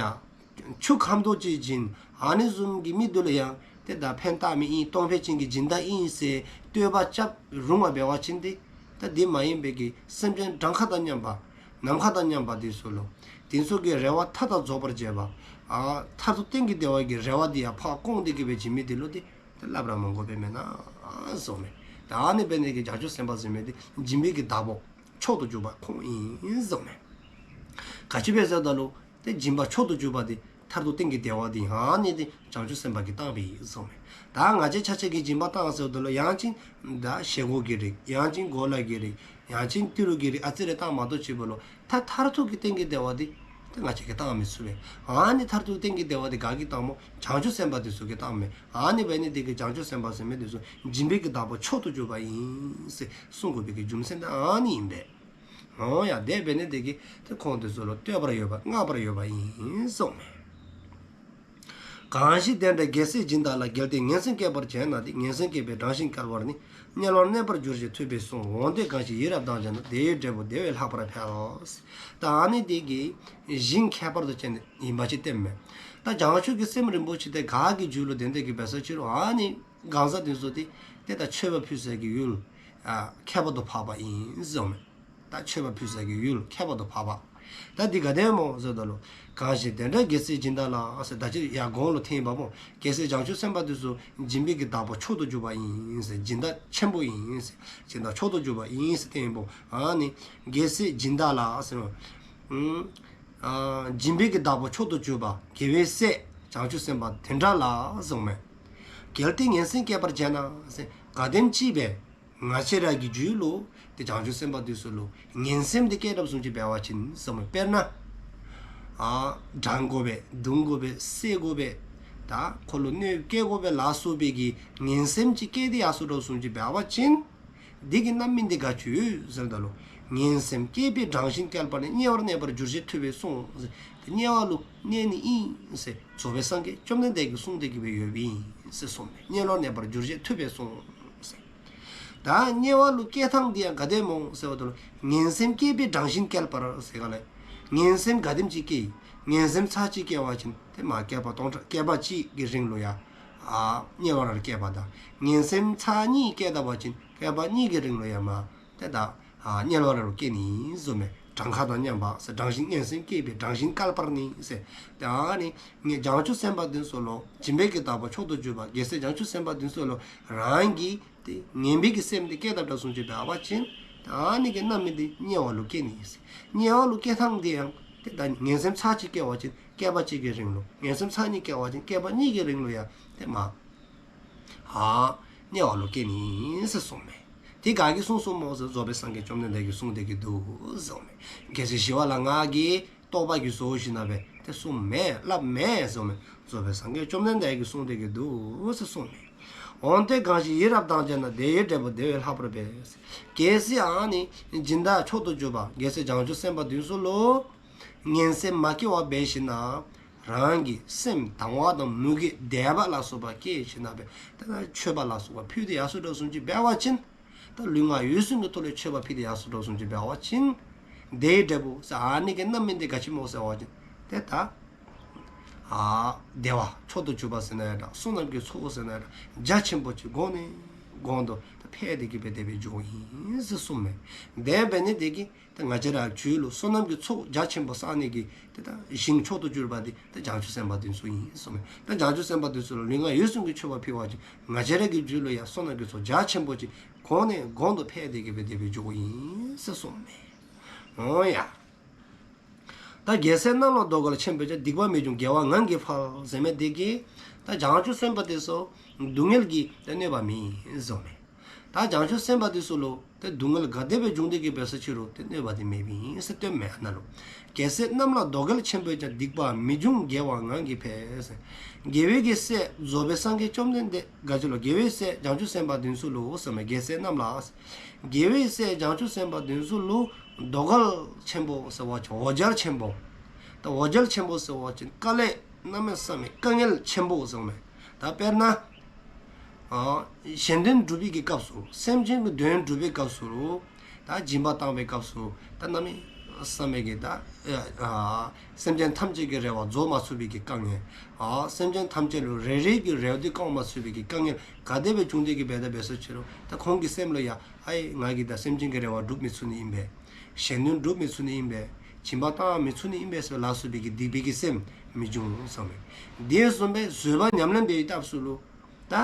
ཆུ་ཁམ་ཏོག་ཅིག་བྱིན། ཨ་ནི་བཟུམ་གྱི་མི་འདི་ལུ་ཡང་ཏེ་ད་ཕན་བཏགས་མི་ཨིན། གཏོང་ཕོད་ཅན་གྱི་སྦྱིན་བདག་ཨིན་ཟེར་བསྟོད་པ་རྐྱབ་རུང་བ་འབད་བ་ཅིན་ཏེ་ད་དེ་མ་ཡིན་པའི་གི་སེམས་ཅན་གྲངས་ཁ་དང་མཉམ་པ་ནམ་མཁའ་དང་མཉམ་པ་དེ་ཚུ་ལུ་དེ་ཚུ་གི་རེ་བ་མཐའ་དག་རྫོགས་པར་བྱེད་པ། ཨ་མཐར་ཐུག་གཏན་གྱི་བདེ་བ་གི་རེ་བ་དེ་ཡང་ཕར་སྐོང་སྟེ་གི་སྦེ་བྱིན་མི་དེ་ལུ་ཏེ་ད་སླབ་ར་མ་དགོ་པས་མེན་ན་ཟེར་མས། ད་ཨ་ནི་འབད་ནི་གི་བྱང་ཆུབ་སེམས་དཔའ་ཟེར་མི་དེ་སྦྱིན་པའི་གི་བདག་པོ་མཆོག་ཏུ་གྱུར་པ་ཁོང་ཨིན་ཟེར་མས། ག་ཅི་སྦེ་ཟེར་བ་ཅིན་ཏེ་སྦྱིན་པ་མཆོག་ཏུ་གྱུར་པ་དེ་མཐར་ཐུག་གཏན་གྱི་བདེ་བ་དེ་ཨ་ནི་དེ་བྱང་ཆུབ་སེམས་དཔའ་གིས་བཏང་བའི་ཨིན་ཟེར་མས། ད་ང་བཅས་ཆ་ཁྱབ་ཀྱིས་སྦྱིན་པ་བཏང་ཟེར་བ་ཅིན་ཡང་ཅིན་ད་བཞེས་སྒོ་གི་རིགས། ཡང་ཅིན་གོ་ལ་གི་རིགས། ཡང་ཅིན་ཏི་རུ་གི་རིགས་ཨ་ཙི་རེ་བཏང་མ་གཏོགས་ཅིག་པོ་ལུ་ད་མཐར་ཐུག་གི་གཏན་གྱི་བདེ་བ་དེ་ད་ང་བཅས་ཀྱིས་བཏང་མི་ཚུགས་པས། ཨ་ནི་མཐར་ཐུག་གཏན་གྱི་བདེ་བ་དེ་ག་གིས་བཏངམ་སྨོ། བྱང་ཆུབ་སེམས་དཔའ་དེ་ཚུ་གིས་བཏངམ་མས། ཨ་ནི་འབད་ནི་དེ་གིས་བྱང་ཆུབ་སེམས་དཔའ་ཟེར་མི་དེ་ཚུ་སྦྱིན་པའི་གི་བདག་པོ་མཆོག་ཏུ་གྱུར་པ་ཨིན་ཟེར་གསུང་དགོ་པའི་གི་རྒྱུ་མཚན་དེ་ཨ་ནི་ཨིན་པས། འོ་ཡ། དེ་འབད་ནི་དེ་གིས་ཏེ་ཁོང་དེ་ཚུ་ལུ་བསྟོད་པར་འོས་པ་བསྔགས་པར་འོས་པ་ཨིན་ཟེར་མས། གང་ཞིག་དེ་འདྲའི་རྒྱལ་སྲས་སྦྱིན་བདག་ལ། གལ་ཏེ་ངན་སེམས་བསྐྱེད་པར་བྱེད་ན་ཏེ། ངན་སེམས་བསྐྱེད་པས་བྲང་ཞིང་བསྐལ་པར་ནི། དམྱལ་བར་གནས་པར་འགྱུར་ཞེས་ཐུབ་པས་གསུངས། འོན་ཏེ་གང་ཞིག་ཡིད་རབ་དང་བྱེད་ན། དེ་ཡི་འབྲས་བུ་དེ་བས་ལྷག་པར་འཕེལ་ལོ། ད་ཨ་ནི་དེ་གིས་ཞིང་ཁྱད་པར་དུ་བྱས་ནས་ཡིན་པ་ཅིག་བསྟནམ་མས། ད་བྱང་ཆུབ་ཀྱི་སེམས་རིན་པོ་ཆེ་དེ་ག་གི་རྒྱུད་ལུ་ལྡན་ཏེ་གི་འབད་སོ་ཅི་རུང་ཨ་ནི་གང་ཟག་དེ་ཚུ་དེ་ཏེ་ད་མཆོད་པ་ཕུལ་ས་གི་ཡུལ་ཨ་ཁྱད་པར་དུ་འཕགས་པ་ཨིན་ཟེར་མས། ད་མཆོད་པ་ཕུལ་ས་གི་ཡུལ་ཁྱད་པར་དུ་འཕགས་པ། ད་འདི་ག་དེ་སྨོ་ཟེར་བ་ཅིན། གང་ཞིག་དེ་འདྲའི་རྒྱལ་སྲས་སྦྱིན་བདག་ལ་ཟེར་ད་ཅི་ཡར་གོང་ལུ་ཐེངས་པ་སྨོ། རྒྱལ་སྲས་བྱང་ཆུབ་སེམས་དཔའ་དེ་ཚུ་སྦྱིན་པའི་གི་བདག་པོ་མཆོག་ཏུ་གྱུར་པ་ཨིན་ཟེར། སྦྱིན་བདག་ཆེན་པོ་ཨིན་ཟེར། སྦྱིན་བདག་མཆོག་ཏུ་གྱུར་པ་ཨིན་ཟེར་ཐེངས་པ་སྨོ། ཨ་ནི་རྒྱལ་སྲས་སྦྱིན་བདག་ལ་ཟེར་ཨ་སྦྱིན་པའི་གི་བདག་པོ་མཆོག་ཏུ་གྱུར་པ་རྒྱལ་བའི་སྲས་བྱང་ཆུབ་སེམས་དཔའ་དེ་འདྲ་ལ་ཟེར་མས། གལ་ཏེ་ངན་སེམས་བསྐྱེད་པར་བྱེད་ན་ཟེར། གལ་ཏེ་ཅིག་སྦེ་ང་བཅས་ར་གི་རྒྱུད་ལུ་ཏེ་བྱང་ཆུབ་སེམས་དཔའ་དེ་ཚུ་ལུ་ངན་སེམས་དེ་བསྐྱེད་དཔ་བཟུམ་ཅིག་འབད་བ་ཅིན་ཟེར་མས། དཔེར་ན་ཨ་འགྲང་དགོ་པས། བརྡུང་དགོ་པས། བསད་དགོ་པས། ད་ཁོ་ལུ་གནོདཔ་བཀལ་དགོ་པས་ལ་སོགས་པའི་གི་ངན་སེམས་ཅིག་བསྐྱེད་དེ་ཡར་སོ་དོ་བཟུམ་ཅིག་འབད་བ་ཅིན་འདི་གི་རྣམ་སྨིན་དེ་ག་ཅི་ཡོད་ཟེར་བ་ཅིན། ངན་སེམས་བསྐྱེད་པས་བྲང་ཞིང་བསྐལ་པར་ནི། དམྱལ་བར་གནས་པར་འགྱུར་ཞེས་ཐུབ་པས་གསུངས་ཟེར། དམྱལ་བ་ལུ་གནས་ནི་ཨིན་ཟེར་རྫོགས་པའི་སངས་རྒྱས་བཅོམ་ལྡན་འདས་ཀྱིས་གསུངས་ཏེ་གི་སྦེ་ཡོདཔ་ཨིན་ཟེར་གསུངས་མས། དམྱལ་བར་གནས་པར་འགྱུར་ཞེས་ཐུབ་པས་གསུངས་ཟེར། ད་དམྱལ་བ་ལུ་སྐྱེ་ཐངས་འདི་ཡང་ག་དེ་སྨོ་ཟེར་བ་ཅིན། ངན་སེམས་བསྐྱེད་པས་བྲང་ཞིང་བསྐལ་པར་ཟེར་ག་ལས། ངན་སེམས་ག་དེམ་ཅིག་བསྐྱེད། ངན་སེམས་ཚར་གཅིག་སྐྱེ་བ་ཅིན་ཏེ་མ་བསྐལ་པ་སྟོང་ཕྲག་བསྐལ་པ་གཅིག་གི་རིང་ལུ་ཡང་ཨ་དམྱལ་བ་ར་སྐྱེ་བ་དང་། ངན་སེམས་ཚར་གཉིས་སྐྱེ་ད་པ་ཅིན་བསྐལ་པ་གཉིས་ཀྱི་རིང་ལུ་ཡང་མ་ཏེ་ད་ཨ་དམྱལ་བ་ར་ལུ་སྐྱེ་ནི་ཟེརཝ་མས། གྲངས་ཁ་དང་མཉམ་པ་ཟེར། གྲངས་ཤིག་ངན་སེམས་བསྐྱེད་པའི་གྲངས་བཞིན་བསྐལ་པར་ནི་ཟེར། ཏེ་ཨ་ནི་ངེ་བྱང་ཆུབ་སེམས་དཔའ་འདི་ཚུ་ལུ་སྦྱིན་པའི་གི་བདག་པོ་མཆོག་ཏུ་གྱུར་པ་རྒྱལ་སྲས་བྱང་ཆུབ་སེམས་དཔའ་འདི་ཚུ་ལུ་རང་གི་ཏེ་ངན་པའི་གི་སེམས་འདི་སྐྱེ་ད་པ་སོང་ཅི་འབད་བ་ཅིན་ད་ཨ་ནི་གི་རྣམ་སྨིན་འདི་དམྱལ་བ་ལུ་སྐྱེ་ནི་ཟེར། དམྱལ་བ་ལུ་སྐྱེ་ཐངས་འདི་ཡང་ཏེ་ད་ངན་སེམས་ཚར་གཅིག་སྐྱེ་བ་ཅིན་བསྐལ་པ་གཅིག་གི་རིང་ལུ། ངན་སེམས་ཚར་གཉིས་སྐྱེ་བ་ཅིན་བསྐལ་པ་གཉིས་ཀྱི་རིང་ལུ་ཡང་ཏེ་མ་ཨ་དམྱལ་བ་ལུ་སྐྱེ་ནི་ཟེར་གསུངསམ་མས། དེ་ག་གིས་གསུངས་གསུངསམ་སྨོ་ཟེར། རྫོགས་པའི་སངས་རྒྱས་བཅོམ་ལྡན་འདས་ཀྱིས་གསུངས་ཏེ་གི་འདུག་གསུངསམ་མས། རྒྱལ་སྲས་ཞི་བ་ལྷ་ང་གིས་རྟོགས་པ་གིས་བཟོ་ཞིནམ་ལས་ཏེ་གསུངསམ་མེན། སླབ་མེན་གསུངསམ་མས། རྫོགས་པའི་སངས་རྒྱས་བཅོམ་ལྡན་འདས་ཀྱིས་གསུངས་ཏེ་གི་འདུག་ཟེར་གསུངསམ་མས། འོན་ཏེ་གང་ཞིག་ཡིད་རབ་དང་བཅས་ན། དེ་ཡི་འབྲས་བུ་དེ་བས་ལྷག་པར་འབད། གལ་སྲིད་ཨ་ནི་སྦྱིན་བདག་མཆོག་ཏུ་གྱུར་པ་རྒྱལ་སྲས་བྱང་ཆུབ་སེམས་དཔའ་འདི་ཚུ་ལུ་ངན་སེམས་མ་སྐྱེ་བར་འབད་ཞིནམ་ལས་རང་གི་སེམས་དང་བ་དང་མོས་གུས་དད་པ་ལ་སོགས་པ་སྐྱེ་ཞིནམ་ལས་ཏེ་ད་མཆོད་པ་ལ་སོགས་པ་ཕུལ་ཏེ་ཡར་སོ་དོ་བཟུམ་ཅིག་འབད་བ་ཅིན་ད་ལུས་ངག་ཡིད་གསུམ་གྱི་ཐོག་ལས་མཆོད་པ་ཕུལ་ཏེ་ཡར་སོ་དོ་བཟུམ་ཅིག་འབད་བ་ཅིན་དེ་ཡི་འབྲས་བུ་ཟེར་ཨ་ནི་གི་རྣམ་སྨིན་དེ་ག་ཅི་སྨོ་ཟེར་བ་ཅིན་ཏེ་ད་ཨ་བདེ་བ་མཆོག་ཏུ་གྱུར་པ་ཟེར་ན་ཡང་འདྲ། བསོད་ནམས་ཀྱི་ཚོགས་ཟེར་ན་ཡང་འདྲ། རྒྱ་ཆེན་པོ་ཅིག་གོང་ནས་གོང་དུ་ད་འཕེལ་ཏེ་གི་སྦེ་དེ་སྦེ་འགྱོཝ་ཨིན་ཟེར་གསུངསམ་མས། དེ་འབད་ནི་དེ་གིས་ད་ང་བཅས་ར་རྒྱུད་ལུ་བསོད་ནམས་ཀྱི་ཚོགས་རྒྱ་ཆེན་པོ་བསག་ནི་གི་ཏེ་ད་ཞིང་མཆོག་ཏུ་གྱུར་པ་འདི་ད་བྱང་ཆུབ་སེམས་དཔའ་འདི་ཚུ་ཨིན་གསུངསམ་མས། ད་བྱང་ཆུབ་སེམས་དཔའ་འདི་ཚུ་ལུ་ལུས་ངག་ཡིད་གསུམ་གྱི་མཆོད་པ་ཕུལ་བ་ཅིན་ང་བཅས་ར་གི་རྒྱུད་ལུ་ཡང་བསོད་ནམས་ཀྱི་ཚོགས་རྒྱ་ཆེན་པོ་ཅིག་གོང་ནས་གོང་དུ་འཕེལ་ཏེ་གི་སྦེ་དེ་སྦེ་འགྱོཝ་ཨིན་ཟེར་གསུངསམ་མས། འོང་ཡ། ད་རྒྱལ་སྲས་རྣམས་ལ་དོ་གལ་ཆེན་པོས་ཀྱང་། སྡིག་པ་མི་འབྱུང་དགེ་བ་ངང་གིས་འཕེལ། ཟེར་མི་དེ་གིས་ད་བྱང་ཆུབ་སེམས་དཔའ་དེ་ཚུ་སྡུག་བསྔལ་གྱི་ད་གནོད་པ་མེད་གསུངསམ་མས། ད་བྱང་ཆུབ་སེམས་དཔའ་དེ་ཚུ་ལུ་ཏེ་སྡུག་བསྔལ་ག་དེ་སྦེ་འབྱུང་སྟེ་གི་འབད་སོ་ཅི་རུང་ཏེ་གནོད་པ་དེ་མེདཔ་ཨིན་ཟེར་སྟོནམ་མས་ཨ་ནཱ་ལུ། རྒྱལ་སྲས་རྣམས་ལ་དོ་གལ་ཆེན་པོས་ཀྱང་། སྡིག་པ་མི་འབྱུང་དགེ་བ་ངང་གིས་འཕེལ། ཟེར་དགེ་བའི་གི་སྲས་རྫོགས་པའི་སངས་རྒྱས་བཅོམ་ལྡན་འདས་ག་ཅི་ལུ་དགེ་བའི་སྲས་བྱང་ཆུབ་སེམས་དཔའ་དེ་ཚུ་ལུ་གསུངསམ་མས། རྒྱལ་སྲས་རྣམས་ལ། དགེ་བའི་སྲས་བྱང་ཆུབ་སེམས་དཔའ་དེ་ཚུ་ལུ་དོ་གལ་ཆེན་པོ་ཟེར་བ་ཅིན་འོ་བརྒྱལ་ཆེན་པོ། ད་འོ་བརྒྱལ་ཆེན་པོ་ཟེར་བ་ཅིན་དཀའ་ལས་གནམ་མེད་ས་མེད་དཀའ་ངལ་ཆེན་པོ་ཟེརཝ་མས། ད་དཔེར་ན་ཨ་གཞན་དོན་སྒྲུབ་པའི་གི་སྐབས་སུ་སེམས་ཅན་གྱི་དོན་སྒྲུབ་པའི་སྐབས་སུ་ད་སྦྱིན་པ་བཏང་བའི་སྐབས་སུ་ད་གནམ་མེད་ས་མེད་ཀྱི་ད་ཨ་སེམས་ཅན་ཐམས་ཅད་ཀྱི་རེ་བ་རྫོགས་མ་ཚུགས་པའི་གི་དཀའ་ངལ། ཨ་སེམས་ཅན་ཐམས་ཅད་ལུ་རེ་རེ་གི་རེ་བ་དེ་བསྐང་མ་ཚུགས་པའི་གི་དཀའ་ངལ་ག་དེ་སྦེ་བྱུང་སྟེ་གི་འབད་ད་འབད་སོ་ཅི་རུང་ད་ཁོང་གི་སེམས་ལུ་ཡང་ཨའི་ང་གིས་ད་སེམས་ཅན་གྱི་རེ་བ་སྒྲུབ་མི་ཚུགས་ནི་ཨིན་པས། གཞན་དོན་སྒྲུབ་མི་ཚུགས་ནི་ཨིན་པས། སྦྱིན་པ་བཏང་མི་ཚུགས་ནི་ཨིན་པས་ཟེར་ལ་སོགས་པའི་གི་སྡིག་པའི་གི་སེམས་མི་འབྱུང་གསུངསམ་མས། དེ་བཟུམ་སྦེ་བཟོད་པ་ཉམས་ལེན་འབད་བའི་སྐབས་སུ་ལུ་ད་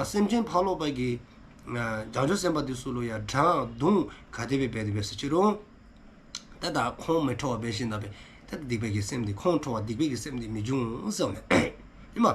སེམས་ཅན་ཕ་རོལ་པོ་གི་བྱང་ཆུབ་སེམས་དཔའ་དེ་ཚུ་ལུ་ཡང་དྲང་བརྡུང་ག་དེ་སྦེ་འབད་དེ་འབད་སོ་ཅི་རུང་ད་ད་ཁོང་མི་ཁྲོ་བར་འབད་ཞིནམ་ལས་ད་སྡིག་པའི་གི་སེམས་དེ་ཁོང་ཁྲོ་བ་སྡིག་པའི་གི་སེམས་དེ་མི་འབྱུང་གསུངསམ་མས། ཨིནམ།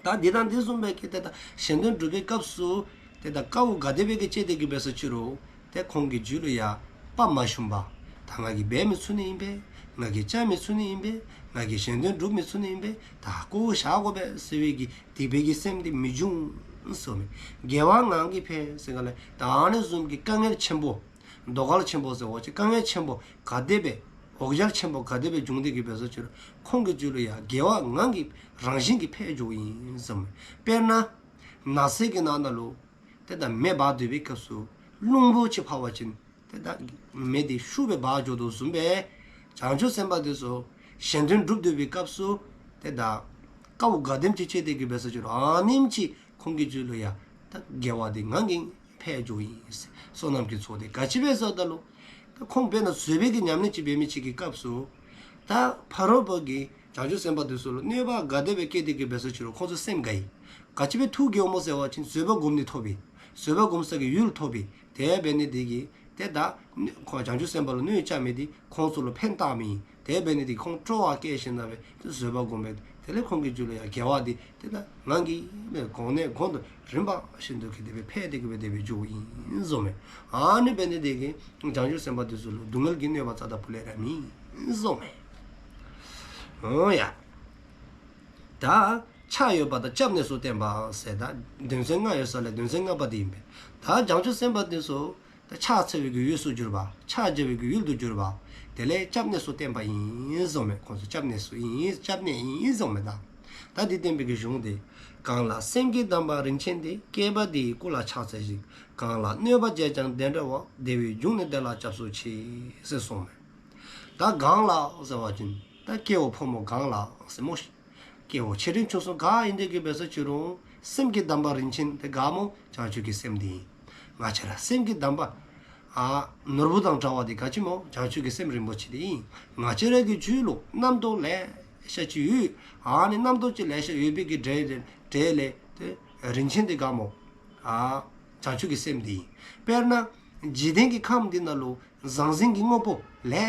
ད་དེ་དང་དེ་བཟུམ་སྦེ་གི་ད་ད་གཞན་དོན་སྒྲུབ་པའི་སྐབས་སུ་ཏེ་ད་དཀའཝ་ག་དེ་སྦེ་གི་སྤྱད་དེ་གི་འབད་སོ་ཅི་རུང་ཏེ་ཁོང་གི་རྒྱུད་ལུ་ཡང་དཔའ་མ་ཞུམ་པར་ད་ང་གིས་འབད་མི་ཚུགས་ནི་ཨིན་པས། ང་གིས་བཅག་མི་ཚུགས་ནི་ཨིན་པས། ང་གིས་གཞན་དོན་སྒྲུབ་མི་ཚུགས་ནི་ཨིན་པས། ད་བཀོ་བཞག་དགོ་པས་ཟེར་བའི་གི་སྡིག་པའི་གི་སེམས་དེ་མི་འབྱུང་གསུངསམ་མས། དགེ་བ་ངང་གིས་འཕེལ་ཟེར་ག་ལས་ད་ཨ་ནི་བཟུམ་གྱི་དཀའ་ངལ་ཆེན་པོ་དོ་གལ་ཆེན་པོ་ཟེར་བ་ཅིན་དཀའ་ངལ་ཆེན་པོ་ག་དེ་སྦེ་འོ་བརྒྱལ་ཆེན་པོ་ག་དེ་སྦེ་བྱུང་སྟེ་གི་འབད་སོ་ཅི་རུང་ཁོང་གི་རྒྱུད་ལུ་ཡང་དགེ་བ་ངང་གིས་རང་བཞིན་གྱིས་འཕེལ་འགྱོཝ་ཨིན་གསུངསམ་མས། དཔེར་ན་ནགས་ཚལ་གྱི་ནང་ན་ལུ་ཏེ་ད་མེ་འབར་སྡོད་པའི་སྐབས་སུ་རླུང་པོ་ཅིག་འཕར་བ་ཅིན་ཏེ་ད་མེ་དེ་ཤུགས་སྦེ་འབར་འགྱོ་དོ་བཟུམ་སྦེ་བྱང་ཆུབ་སེམས་དཔའ་དེ་ཚུ་གཞན་དོན་སྒྲུབ་སྡོད་པའི་སྐབས་སུ་ཏེ་ད་དཀའཝ་ག་དེམ་ཅིག་སྤྱད་དེ་གི་འབད་སོ་ཅི་རུང་ཨ་ནེམ་ཅིག་ཁོང་གི་རྒྱུད་ལུ་ཡང་ད་དགེ་བ་དེ་ངང་གིས་འཕེལ་འགྱོཝ་ཨིན། བསོད་ནམས་ཀྱི་ཚོགས་དེ་ག་ཅི་སྦེ་ཟེར་བ་ཅིན་ད་ཁོང་དཔེར་ན་བཟོད་པའི་གི་ཉམས་ལེན་ཅིག་འབད་མི་ཅིག་གི་སྐབས་སུ་ད་ཕ་རོལ་པོ་གི་བྱང་ཆུབ་སེམས་དཔའ་དེ་ཚུ་ལུ་གནོད་པ་ག་དེ་སྦེ་བཀལ་ཏེ་གི་འབད་སོ་ཅི་རུང་ཁོང་ཚུ་སེམས་དགའ་ཡི། ག་ཅི་སྦེ་ཐུགས་དགྱེསཔ་སྨོ་ཟེར་བ་ཅིན་བཟོད་པ་སྒོམ་ནི་ཐོབ་ཡི། བཟོད་པ་སྒོམ་ས་གི་ཡུལ་ཐོབ་ཡི། དེ་འབད་ནི་དེ་གིས་ཏེ་ད་ཁོང་བྱང་ཆུབ་སེམས་དཔའ་ལུ་གནོད་བཅག་མི་དེ་ཁོང་ཚུ་ལུ་ཕན་བཏགས་མི་ཨིན། དེ་འབད་ནི་དེ་གིས་ཁོང་སྤྲོ་བ་བསྐྱེད་ཞིནམ་ལས་བཟོད་པ་སྒོམ་པས། དེ་ལས་ཁོང་གི་རྒྱུད་ལུ་ཡང་དགེ་བ་དེ་ཏེ་ད་ངང་གིས་གོང་ནས་གོང་དུ་རིམ་པ་བཞིན་དུ་གི་དེ་སྦེ་འཕེལ་ཏེ་གི་སྦེ་དེ་སྦེ་འགྱོཝ་ཨིན་གསུངསམ་མས། ཨ་ནི་འབད་ནི་དེ་གིས་བྱང་ཆུབ་སེམས་དཔའ་དེ་ཚུ་ལུ་སྡུག་བསྔལ་གྱི་གནོད་པ་རྩ་དང་པོ་ལས་ར་མེད་གསུངསམ་མས། འོང་ཡ། ད་ཕྱག་འོས་པ་དང་སྐྱབས་གནས་སུ་བསྟེན་པ་ཟེར་ད་དོན་ཚན་ལྔ་ཡོད་ས་ལས་དོན་ཚན་ལྔ་པ་དེ་ཨིན་པས། ད་བྱང་ཆུབ་སེམས་དཔའ་དེ་ཚུ་ད་ཕྱག་འཚལ་བའི་གི་འོས་སུ་གྱུར་པ། ཕྱག་བྱ་བའི་གི་ཡུལ་དུ་གྱུར་པ། དེ་ལས་སྐྱབས་གནས་སུ་བསྟེན་པ་ཨིན་གསུངསམ་མས། ཁོང་ཚུ་སྐྱབས་གནས་སུ་ཨིན། སྐྱབས་གནས་ཨིན་གསུངསམ་མས། ད་ད་དེ་བསྟེན་པའི་གི་གཞུང་དེ། གང་ལ་སེམས་བསྐྱེད་དམ་པ་རིན་ཆེན་དེ། བསྐལ་པ་འདི་ཡི་སྐུ་ལ་ཕྱག་འཚལ་ཞིང་། གང་ལ་གནོད་པ་བྱས་ཀྱང་བདེ་འབྲེལ་བ། བདེ་བའི་འབྱུང་གནས་དེ་ལ་སྐྱབས་སུ་མཆི། ཟེར་གསུངསམ་མས། ད་གང་ལ་ཟེར་བ་ཅིན་ ད་སྐྱེ་བོ་ཕོ་མོ་གང་ལ་ཟེར་སྨོ། སྐྱེ་བོ་ཆེ་འབྲིང་ཆུང་གསུམ་ག་ཨིན་དེ་གི་འབད་ས་ཅི་རུང་སེམས་ཀྱི་དམ་པ་རིན་ཆེན་དེ་ག་སྨོ་བྱང་ཆུབ་ཀྱི་སེམས་དེ་ཨིན། ང་བཅས་ར་སེམས་ཀྱི་དམ་པ་ཨ་ནོར་བུ་དང་འདྲ་བ་དེ་ག་ཅི་སྨོ་བྱང་ཆུབ་ཀྱི་སེམས་རིན་པོ་ཆེ་དེ་ཨིན། ང་བཅས་ར་གི་རྒྱུད་ལུ་རྣམ་རྟོག་ལེ་ཤ་ཅིག་ཡོད། ཨ་ནི་རྣམ་རྟོག་ཅིག་ལེ་ཤ་ཡོད་པའི་གི་གྲས་ལས་གྲས་ལས་དེ་རིན་ཆེན་དེ་ག་སྨོ་ཨ་བྱང་ཆུབ་ཀྱི་སེམས་དེ་ཨིན། དཔེར་ན་འཇིག་རྟེན་གྱི་ཁམས་འདི་ནང་ལུ་ཟང་ཟིང་གི་དངོས་པོ་ལེ་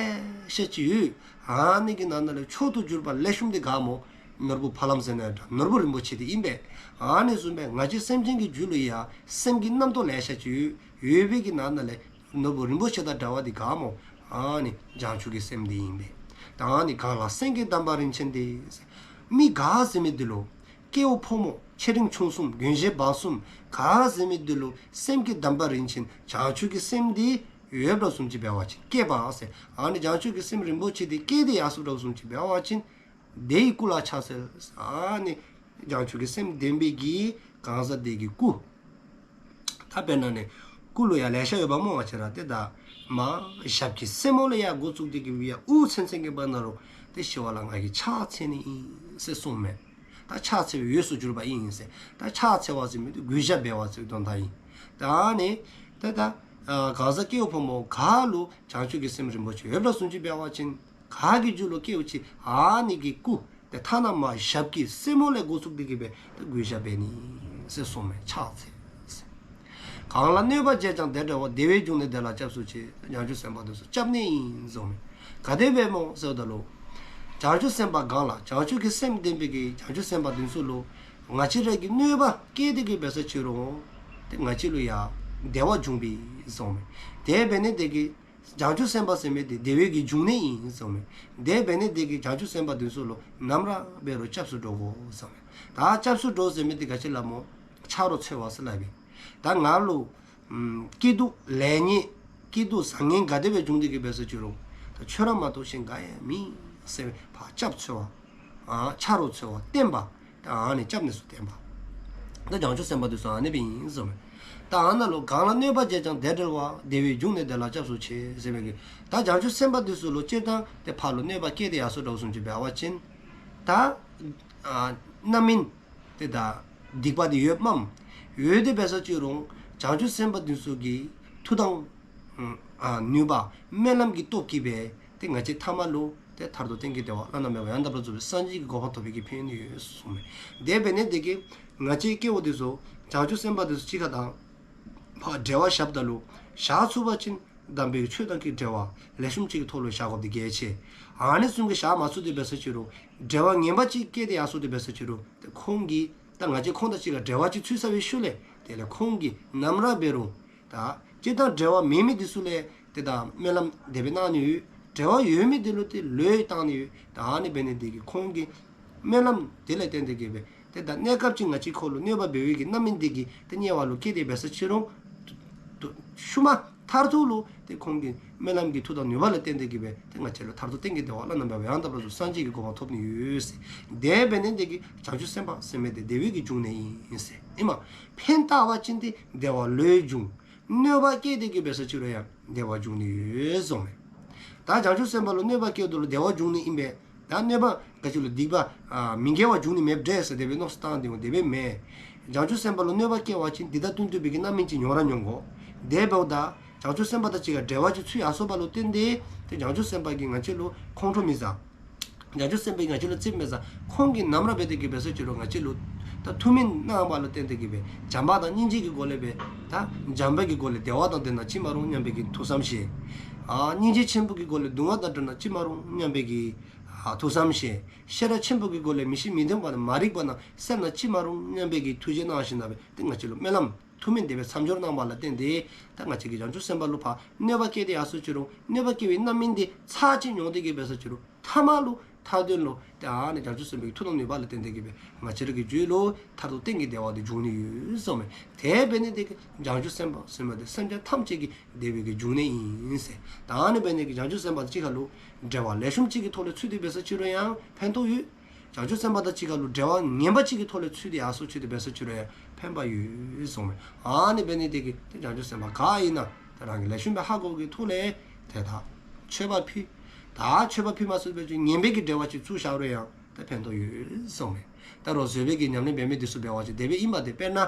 ཤ་ཅིག་ཡོད། ཨ་ནི་གི་ནང་ན་ལས་མཆོག་ཏུ་གྱུར་པ་ལེགས་ཤོམ་དེ་ག་སྨོ། ནོར་བུ་ཕ་ལམ་ཟེར་ན་འདྲ་ནོར་བུ་རིན་པོ་ཆེ་དེ་ཨིན་པས། ཨ་ནི་བཟུམ་སྦེ་ང་བཅས་སེམས་ཅན་གྱི་རྒྱུད་ལུ་ཡང་སེམས་ཀྱི་རྣམ་རྟོག་ལེ་ཤ་ཅིག་ཡོད། ཡོད་པའི་གི་ནང་ན་ལས་ནོར་བུ་རིན་པོ་ཆེ་དང་འདྲ་བ་དེ་ག་སྨོ། ཨ་ནི་བྱང་ཆུབ་ཀྱི་སེམས་དེ་ཨིན་པས། ད་ཨ་ནི་གང་ལ་སེམས་ཀྱི་དམ་པ་རིན་ཆེན་དེ། མི་ག་ཟེར་མི་དེ་ལུ་སྐྱེ་བོ་ཕོ་མོ་ཆེ་འབྲིང་ཆུང་གསུམ་རྒན་གཞོན་བར་གསུམ་ག་ཟེར་མི་དེ་ལུ་སེམས་ཀྱི་དམ་པ་རིན་ཆེན་བྱང་ཆུབ་ཀྱི་སེམས་དེ་ཡོདཔ་བཟུམ་ཅིག་འབད་བ་ཅིན་སྐྱེས་པ་ཟེར། ཨ་ནི་བྱང་ཆུབ་ཀྱི་སེམས་རིན་པོ་ཆེ་དེ་སྐྱེས་ཏེ་ཡར་སོ་འདྲཝ་བཟུམ་ཅིག་འབད་བ་ཅིན་དེ་ཡི་སྐུ་ལ་ཕྱག་འཚལ། ཨ་ནི་བྱང་ཆུབ་ཀྱི་སེམས་ལྡན་པའི་གི་གང་ཟག་དེ་གི་སྐུ། ད་དཔེར་ན་ནི་སྐུ་ལུ་ཡང་ལེ་ཤ་ཡོདཔ་སྨོ། ང་བཅས་ར་ཏེ་ད་མ་ཞབས་ཀྱི་སེན་མོ་ལས་ཡར་འགོ་བཙུགས་ཏེ་གི་ཡར་དབུ་ཚུན་ཚོད་ཀྱི་བར་ན་ལུ་ཏེ་ཞི་བ་ལྷ་ང་གིས་ཕྱག་འཚལ་ནི་ཨིན་ཟེར་གསུངམ་མས། ད་ཕྱག་འཚལ་བའི་འོས་སུ་གྱུར་པ་ཨིན་ཟེར། ད་ཕྱག་འཚལ་བ་ཟེར་མི་དེ་གུས་ཞབས་འབད་བ་ཟེར་དོན་དག་ཨིན། ད་ནི་ཏེ་ད་གང་ཟག་སྐྱེ་བོ་ཕོ་མོ་ག་ལུ་བྱང་ཆུབ་ཀྱི་སེམས་རིན་པོ་ཆེ་ཡོདཔ་བཟུམ་ཅིག་འབད་བ་ཅིན་ག་གི་རྒྱུད་ལུ་སྐྱེ་བ་ཅིན་ཨ་ནི་གི་སྐུ་དེ་ཐ་ན་མ་ཞབས་ཀྱི་སེན་མོ་ལས་འགོ་བཙུགས་ཏེ་གི་སྦེ་ཏེ་གུས་ཞབས་འབད་ནི་ཟེར་གསུངམ་མས། ཕྱག་འཚལ་ཟེར། གང་ལ་གནོད་པ་བྱས་ཀྱང་བདེ་འབྲེལ་བ། བདེ་བའི་འབྱུང་གནས་དེ་ལ་སྐྱབས་སུ་མཆི། བྱང་ཆུབ་སེམས་དཔའ་དེ་ཚུ་སྐྱབས་གནས་ཨིན་གསུངམ་མས། ག་དེ་སྦེ་སྨོ་ཟེརཝ་ད་ལུ་བྱང་ཆུབ་སེམས་དཔའ་གང་ལ་བྱང་ཆུབ་ཀྱི་སེམས་ལྡན་པའི་གི་བྱང་ཆུབ་སེམས་དཔའ་དེ་ཚུ་ལུ་ང་བཅས་ར་གི་གནོད་པ་བཀལ་ཏེ་གི་འབད་ས་ཅི་རུང་ཏེ་ང་བཅས་ལུ་ཡང་བདེ་བ་འབྱུང་པས་གསུངམ་མས། དེ་འབད་ནི་དེ་གིས་བྱང་ཆུབ་སེམས་དཔའ་ཟེར་མི་དེ་བདེ་བའི་གི་འབྱུང་གནས་ཨིན་གསུངམ་མས། དེ་འབད་ནི་དེ་གིས་བྱང་ཆུབ་སེམས་དཔའ་དེ་ཚུ་ལུ་ནམ་ར་འབད་རུང་སྐྱབས་སུ་འགྲོ་དགོ་གསུངམ་མས། ད་སྐྱབས་སུ་འགྲོ་ཟེར་མི་དེ་ག་ཅི་ལུ་སྨོ། ཆ་རོགས་འཚོལ་བ་ཟེར་སླབ་ཨིན། ད་ང་ལུ་ཨམ་སྐྱིད་སྡུག་ལེགས་ཉེས་སྐྱིད་སྡུག་བཟང་ངན་ག་དེ་སྦེ་འབྱུང་སྟེ་གི་འབད་ས་ཅི་རུང་ད་ཁྱོད་ར་མ་གཏོགས་གཞན་ག་ཡང་མེད་ཟེར་ཕར་སྐྱབས་འཚོལ་བ། ཨ་ཆ་རོགས་འཚོལ་བ་བསྟེན་པ། ད་ཨ་ནི་སྐྱབས་གནས་སུ་བསྟེན་པ། ད་བྱང་ཆུབ་སེམས་དཔའ་དེ་ཚུ་ཨ་ནི་སྦེ་ཨིན་གསུངམ་མས། ད་ཨ་ན་ལུ་གང་ལ་གནོད་པ་བྱས་ཀྱང་བདེ་འབྲེལ་བ། བདེ་བའི་འབྱུང་གནས་དེ་ལ་སྐྱབས་སུ་མཆི་ཟེར་མི་གི་ད་བྱང་ཆུབ་སེམས་དཔའ་དེ་ཚུ་ལུ་སྤྱིར་བཏང་ཏེ་ཕར་ལུ་གནོད་པ་བཀལ་ཏེ་ཡར་སོ་འདྲཝ་བཟུམ་ཅིག་འབད་བ་ཅིན་ད་ཨ་རྣམ་སྨིན་ཏེ་ད་སྡིག་པ་དེ་ཡོདཔ་མས། ཡོད་དེ་འབད་ས་ཅི་རུང་བྱང་ཆུབ་སེམས་དཔའ་དེ་ཚུ་གི་མཐུ་དང་ཨ་ནུས་པ་སྨོན་ལམ་གྱི་སྟོབས་ཀྱིས་སྦེ་ཏེ་ང་བཅས་ཐ་མ་ལུ་ཏེ་མཐར་ཐུག་གཏན་གྱི་བདེ་བ་བླ་ན་མེད་པ་ཡང་དག་པར་རྫོགས་པའི་སངས་རྒྱས་ཀྱི་གོ་འཕང་ཐོབ་པའི་གི་ཕན་ཡོན་ཡོད་གསུངམ་མས། དེ་འབད་ནི་དེ་གིས་ང་བཅས་སྐྱེ་བོ་དེ་ཚུ་བྱང་ཆུབ་སེམས་དཔའ་དེ་ཚུ་གཅིག་ཁར་དང་ཕར་འབྲེལ་བ་བཞགཔ་ད་ལུ་བཞག་ཚུགས་པ་ཅིན་དམ་པའི་ཆོས་དང་གི་འབྲེལ་བ་ལེགས་ཤོམ་ཅིག་གི་ཐོག་ལུ་བཞག་དགོཔ་དེ་གལ་ཆེ། ཨ་ནི་བཟུམ་གྱི་བཞག་མ་ཚུགས་ཏེ་འབད་ས་ཅི་རུང་འབྲེལ་བ་ངན་པ་ཅིག་བཀལ་ཏེ་ཡར་སོ་སྟེ་འབད་ས་ཅི་རུང་ཏེ་ཁོང་གིས་ད་ང་བཅས་ཁོང་དང་གཅིག་ཁར་འབྲེལ་བ་ཅིག་ཚུད་ཚར་བའི་ཤུལ་ལས་དེ་ལས་ཁོང་གིས་ནམ་ར་འབད་རུང་ད་སྤྱིར་བཏང་འབྲེལ་བ་མེད་མི་དེ་ཚུ་ལས་ཏེ་ད་སྨོན་ལམ་དེ་སྦེ་གནང་ནི་ཡོད། འབྲེལ་བ་ཡོད་མི་དེ་ལུ་ཏེ་ལོས་བཏང་ནི་ཡོད། ད་ཨ་ནི་འབད་ནི་དེ་གིས་ཁོང་གིས་སྨོན་ལམ་དེ་ལས་བརྟེན་ཏེ་གི་སྦེ་ཏེ་ད་གནས་སྐབས་ཅིག་ང་བཅས་ཁོང་ལུ་གནོད་པ་འབད་བའི་གི་རྣམ་སྨིན་དེ་གིས་ཏེ་དམྱལ་བ་ལུ་སྐྱེས་ཏེ་འབད་ས་ཅི་རུང་ཤུལ་མ་མཐར་ཐུག་ལུ་ཏེ་ཁོང་གི་སྨོན་ལམ་གྱི་མཐུ་དང་ནུས་པ་ལ་བརྟེན་ཏེ་གི་སྦེ་ཏེ་ང་བཅས་ལུ་མཐར་ཐུག་གཏན་གྱི་བདེ་བ་བླ་ན་མེད་པ་ཡང་དག་པར་རྫོགས་སངས་རྒྱས་ཀྱི་གོ་འཕང་ཐོབ་ནི་ཡོད་ཟེར། དེ་འབད་ནི་དེ་གིས་བྱང་ཆུབ་སེམས་དཔའ་ཟེར་མི་དེ་བདེ་བའི་གི་འབྱུང་གནས་ཨིན་ཟེར་ཨིན་མས། ཕན་བཏགས་པ་ཅིན་ཏེ་བདེ་བ་ལོས་འབྱུང་། གནོད་པ་བཀལ་ཏེ་གི་འབད་ས་ཅི་རུང་ཡང་བདེ་བ་འབྱུང་ནི་ཡོད་གསུངམ་མས། ད་བྱང་ཆུབ་སེམས་དཔའ་ལུ་གནོད་པ་བཀལཝ་ད་ལུ་བདེ་བ་འབྱུང་ནི་ཨིན་པས། ད་གནོད་པ་ག་ཅི་ལུ་སྡིག་པ་ཨ་མི་དགེ་བ་འབྱུང་ནི་མེདཔ་འདྲས་ཟེར་དེ་སྦེ་མནོ་བསམ་བཏང་སྟེ་འོང་དེ་སྦེ་མེན། བྱང་ཆུབ་སེམས་དཔའ་ལུ་གནོད་པ་བཀལ་བ་ཅིན་དེ་དང་བསྟུན་བསྟུན་པའི་གི་རྣམ་སྨིན་ཅིག་མྱོང་ར་མྱོང་དགོ། དེ་འབདཝ་ད་བྱང་ཆུབ་སེམས་དཔའ་དང་གཅིག་ཁར་འབྲེལ་བ་ཅིག་ཚུད་ཡར་སོཔ་ལུ་བརྟེན་ཏེ་ཏེ་བྱང་ཆུབ་སེམས་དཔའ་གིས་ང་བཅས་ལུ་ཁོང་ཁྲོ་མི་ཟ། བྱང་ཆུབ་སེམས་དཔའ་གིས་ང་བཅས་ལུ་ཙིགཔ་མི་ཟ། ཁོང་གིས་ནམ་ར་འབད་དེ་གི་འབད་ས་ཅི་རུང་ང་བཅས་ལུ་ད་ཐུགས་སྨོན་གནངམ་ལུ་བརྟེན་ཏེ་གི་སྦེ་བྱམས་པ་དང་སྙིང་རྗེ་གི་སྒོ་ལས་སྦེ་ད་བྱམས་པ་གི་སྒོ་ལས་བདེ་བ་དང་ལྡན་ན་ཅི་མ་རུང་སྙམ་པའི་གི་ཐུགས་བསམ་བཞེས། ཨ་སྙིང་རྗེ་ཆེན་པོ་གི་སྒོ་ལས་སྡུག་བསྔལ་དང་བྲལ་ན་ཅི་མ་རུང་སྙམ་པའི་གི་ཨ་ཐུགས་བསམ་བཞེས། ཤེས་རབ་ཆེན་པོ་གི་སྒོ་ལས་མི་ཤེས་མི་སྟོན་པ་དང་མ་རིག་པ་རྣམས་སེལ་ན་ཅི་མ་རུང་སྙམ་པའི་གི་ཐུགས་རྗེ་གནང་ཞིནམ་ལས་སྦེ་ཏེ་ང་བཅས་ལུ་སྨོན་ལམ་ཐུགས་སྨོན་དེ་སྦེ་མཚམས་སྦྱོར་གནངམ་ལུ་བརྟེན་ཏེ་ད་ང་བཅས་ཀྱིས་བྱང་ཆུབ་སེམས་དཔའ་ལུ་ཕར་གནོད་པ་བཀལ་ཏེ་ཡར་སོ་ཅི་རུང་གནོད་པ་བཀལ་བའི་རྣམ་སྨིན་དེ་ཚར་གཅིག་མྱོང་སྟེ་གི་འབད་ས་ཅི་རུང་ཐ་མ་ལུ་མཐའ་དོན་ལུ་ཏེ་ཨ་ནི་བྱང་ཆུབ་སེམས་དཔའི་མཐུ་དང་ནུས་པ་ལ་བརྟེན་ཏེ་གི་སྦེ་ང་བཅས་ར་གི་རྒྱུད་ལུ་མཐར་ཐུག་གཏན་གྱི་བདེ་བ་དེ་འབྱུང་ནི་ཡོད་གསུངམ་མས། དེ་འབད་ནི་དེ་གིས་བྱང་ཆུབ་སེམས་དཔའ་ཟེར་མི་དེ་སེམས་ཅན་ཐམས་ཅད་ཀྱི་བདེ་བའི་གི་འབྱུང་གནས་ཨིན་ཟེར། ད་ཨ་ནི་འབད་ནི་དེ་གིས་བྱང་ཆུབ་སེམས་དཔའ་དང་གཅིག་ཁར་ལུ་འབྲེལ་བ་ལེགས་ཤོམ་ཅིག་གི་ཐོག་ལས་ཚུད་དེ་འབད་ས་ཅི་རུང་ཡང་ཕན་ཐོགས་ཡོད། བྱང་ཆུབ་སེམས་དཔའ་དང་གཅིག་ཁར་ལུ་འབྲེལ་བ་ངན་པ་ཅིག་གི་ཐོག་ལས་ཚུད་དེ་ཡར་སོ་ཅི་དེ་འབད་ས་ཅི་རུང་ཡང་ཕན་པ་ཡོད་གསུངམ་མས། ཨ་ནི་འབད་ནི་དེ་གིས་ཏེ་བྱང་ཆུབ་སེམས་དཔའ་ག་ཨིན་ན་ཏེ་རང་གིས་ལེགས་ཤོམ་སྦེ་ཧ་གོ་བའི་གི་ཐོག་ལས་ཏེ་ད་མཆོད་པ་ཕུལ། ད་མཆོད་པ་ཕུལ་མ་ཚུགས་པ་ཅིན་ངན་པའི་གི་འབྲེལ་བ་ཅིག་བཙུགས་བཞག་རུང་ཡང་ད་ཕན་ཐོགས་ཡོད་གསུངས་མས། ད་རོགས་བཟོད་པའི་གི་ཉམས་ལེན་འབད་མི་འདི་ཚུ་འབད་བ་ཅིན་དེ་སྦེ་ཨིན་པ་དེ། དཔེར་ན་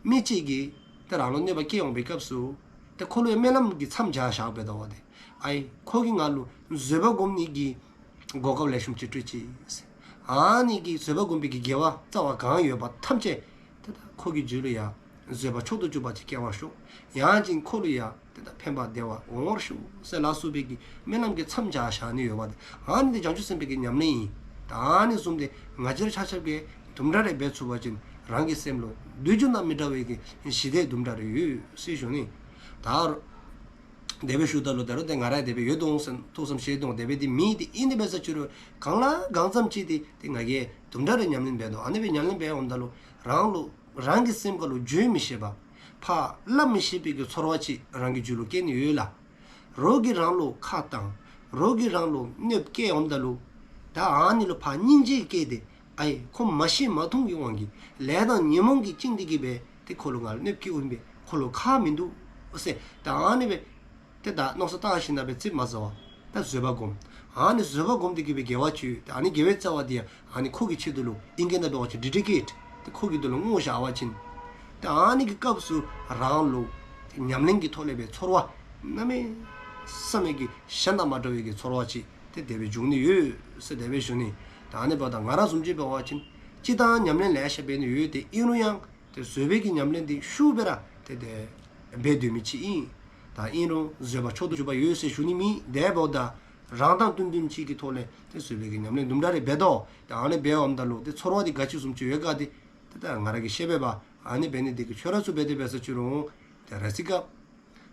མི་གཅིག་གིས་ད་རང་ལུ་གནོད་པ་བསྐྱལ་འོང་པའི་སྐབས་སུ་ད་ཁོ་ལུ་ཡང་སྨོན་ལམ་གྱི་མཚམས་སྦྱར་བཞག་པའི་ཟེརཝ་ད་ཨའི་ཁོ་གིས་ང་ལུ་བཟོད་པ་སྒོམ་ནི་གི་གོ་སྐབས་ལེགས་ཤོམ་ཅིག་སྤྲོད་ཅི་ཟེར། ཨ་ནི་གི་བཟོད་པ་སྒོམ་པའི་གི་དགེ་བ་རྩ་བ་གང་ཡོད་པ་ཐམས་ཅད་ཏེ་ད་ཁོ་གི་རྒྱུད་ལུ་ཡང་བཟོད་པ་མཆོག་ཏུ་གྱུར་པ་ཅིག་སྐྱེ་བར་ཤོག། ཡང་ཅིན་ཁོ་ལུ་ཡང་ཏེ་ད་ཕན་པ་བདེ་བ་འོང་བར་ཤོག་ཟེར་ལ་སོགས་པའི་གི་སྨོན་ལམ་གྱི་མཚམས་སྦྱར་བཞག་ནི་ཡོདཔ་ད། ཨ་ནི་འདི་བྱང་ཆུབ་སེམས་དཔའི་གི་ཉམས་ལེན་ཨིན། ད་ཨ་ནི་བཟུམ་འདི་ང་བཅས་ར་ཆ་ཁྱབ་ཀྱིས་དུམ་གྲ་རེ་འབད་ཚུགས་པ་ཅིན་རང་གི་སེམས་ལུ་དུས་རྒྱུན་དང་མི་འདྲ་བའི་གི་ཞི་བདེ་དུམ་གྲ་རེ་ཡོད་ཟེར་ཞུ་ནི། ད་དེ་སྦེ་ཞུཝ་ད་ལུ་ད་རུང་ཏེ་ང་ར་དེ་སྦེ་ཡོད་དོ་ཟེར་ཐུགས་བསམ་བཞེས་དོ་དེ་སྦེ་འདི་མེད། དེ་ཨིན་ཏེ་འབད་ས་ཅིག་རུང་གང་ལ་གང་འཚམས་ཅིག་འདི་ཏེ་ང་གིས་དུམ་གྲ་རེ་ཉམས་ལེན་འབད་དོ། ཨ་ནི་སྦེ་ཉམས་ལེན་འབད་འོངམ་ད་ལུ་རང་ལུ་རང་གི་སེམས་ཁ་ལུ་བརྗོད་མི་ཤེས་པ་ཕར་སླབ་མི་ཤེས་པའི་གི་ཚོར་བ་ཅིག་རང་གི་རྒྱུད་ལུ་སྐྱེ་ནི་ཡོད་ལགས། རོགས་ཀྱིས་རང་ལུ་ཁ་བཏང་། རོགས་ཀྱིས་རང་ལུ་གནོདཔ་བསྐྱལ་འོངམ་ད་ལུ་ད་ཨ་ནི་ལུ་ཕར་སྙིང་རྗེ་སྐྱེས་ཏེ་ཨའི་ཁོ་མ་ཤེས་མ་མཐོང་གི་དབང་གིས་ལས་དང་ཉོན་མོངས་ཀྱིས་བཅིངས་ཏེ་གི་སྦེ་ཏེ་ཁོ་ལུ་ང་ལུ་གནོདཔ་བསྐྱལཝ་ཨིན་པས། ཁོ་ལུ་ཁག་མིན་འདུག་ཟེར་ད་ཨ་ནི་སྦེ་ཏེ་ད་མནོ་བསམ་བཏང་ཞིནམ་ལས་ཙིགཔ་མ་ཟ་བར་ད་བཟོད་པ་སྒོམ། ཨ་ནི་བཟོད་པ་སྒོམ་སྟེ་གི་སྦེ་དགེ་བ་ཅིག་ད་ཨ་ནི་དགེ་བའི་རྩ་བ་འདི་ཡང་ཨ་ནི་ཁོ་གི་ཆེད་དུ་ལུ་ཨིན་གྱི་ན་འབད་བ་ཅིན་ཌི་ཌི་ཀེཊ་ཏེ་ཁོ་གི་དོན་ལུ་བསྔོ་བཞག་པ་ཅིན་ཏེ་ཨ་ནི་གི་སྐབས་སུ་རང་ལུ་ཏེ་ཉམས་ལེན་གྱི་ཐོག་ལས་སྦེ་ཚོར་བ་གནམ་མེད་ས་མེད་ཀྱི་གཞན་དང་མ་འདྲ་བའི་གི་ཚོར་བ་ཅིག་ཏེ་དེ་སྦེ་འབྱུང་ནི་ཡོད་ཟེར་དེ་སྦེ་ཞུ་ནི། ད་ཨ་ནི་འབདཝ་ད་ང་ར་བཟུམ་ཅིག་འབད་བ་ཅིན་སྤྱིར་བཏང་ཉམས་ལེན་ལེ་ཤ་འབད་ནི་ཡོད་དེ་ཨིན་རུང་ཡང་ཏེ་བཟོད་པའི་གི་ཉམས་ལེན་འདི་ཤུགས་སྦེ་ར་ཏེ་དེ་འབད་སྡོད་མི་ཅིག་ཨིན། ད་ཨིན་རུང་བཟོད་པ་མཆོག་ཏུ་གྱུར་པ་ཡོད་ཟེར་ཞུ་ནི་མེད། དེ་འབདཝ་ད་རང་དང་བསྟུན་བསྟུན་ཅིག་གི་ཐོག་ལས་ཏེ་བཟོད་པའི་གི་ཉམས་ལེན་དུམ་གྲ་རེ་འབད་དོ། ད་ཨ་ནི་འབད་འོངམ་ད་ལུ་ཏེ་ཚོར་བ་འདི་ག་ཅི་བཟུམ་ཅིག་ཡོད་ག་འདི་ཏེ་ད་ང་ར་གིས་ཤེས་པས་པ། ཨ་ནི་འབད་ནི་འདི་གིས་ཁྱོད་ར་ཚུ་འབད་དེ་འབད་ས་ཅིག་རུང་ཏེ་རེ་ཅིག་སྐབས་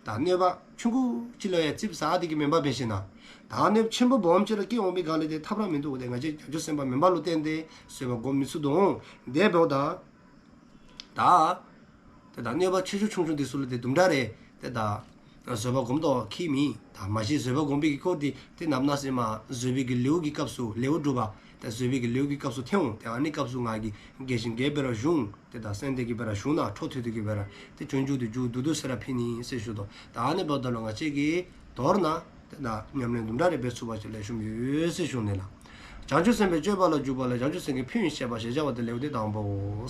ད་གནོད་པ་ཆུང་ཀུ་ཅིག་ལུ་ཡང་ཙིགཔ་ཟ་སྟེ་གི་མེན་པར་འབད་ཞིནམ་ལས་ད་གནོད་པ་ཆེན་པོ་སྦོམ་ཅིག་ར་བསྐྱལ་འོང་པའི་སྒང་ལས་ཏེ་ཐབས་ར་མིན་འདུག། ཏེ་ང་བཅས་བྱང་ཆུབ་སེམས་དཔའ་མེན་པ་ལུ་བརྟེན་ཏེ་བཟོད་པ་སྒོམ་མི་ཚུགས་དོ། དེ་འབདཝ་ད་ད་ཏེ་ད་གནོད་པ་ཆེ་ཆུང་ཆུང་ཆུང་འདི་ཚུ་ལུ་ཏེ་དུམ་གྲ་རེ་ཏེ་ད་བཟོད་པ་སྒོམ་དོ་ཁྱད་མེད། ད་མ་གཞི་བཟོད་པ་སྒོམ་པའི་གི་སྐོར་འདི་ཏེ་ནམ་ན་ཟེར་མ་བཟོད་པའི་གི་ལེའུ་གི་སྐབས་སུ་ལེའུ་དྲུག་པ་ཏེ་བཟོད་པའི་གི་ལེའུ་གི་སྐབས་སུ་ཐོན་འོང་། ཏེ་ཨ་ནི་སྐབས་སུ་ང་གིས་རྒྱས་ཤིང་རྒྱས་སྦེ་ར་ཞུ་འོང་། ཏེ་ད་གསན་ཏེ་གི་སྦེ་ར་བཞུགས་གནང་། འཕྲོ་མཐུད་དེ་གི་སྦེ་ར་ཏེ་སྤྱོད་འཇུག་འདི་མཇུག་བསྡུ་བསྡུ་ས་ར་ཕུལ་ནི་ཟེར་ཞུ་དོ། ད་ཨ་ནི་འབདཝ་ད་ལུ་ང་བཅས་ཀྱིས་མདོར་ན་ཏེ་ད་ཉམས་ལེན་དུམ་གྲ་རེ་འབད་ཚུགས་པ་ཅིན་ལེགས་ཤོམ་ཡོད་ཟེར་ཞུ་ནི་ལགས། བྱང་ཆུབ་སེམས་དཔའི་སྤྱོད་པ་ལ་འཇུག་པ་ལས་བྱང་ཆུབ་སེམས་ཀྱི་ཕན་ཡོན་བཤད་པ་ཞེས་བྱ་བ་སྟེ་ལེའུ་སྟེ་དང་པོའོ།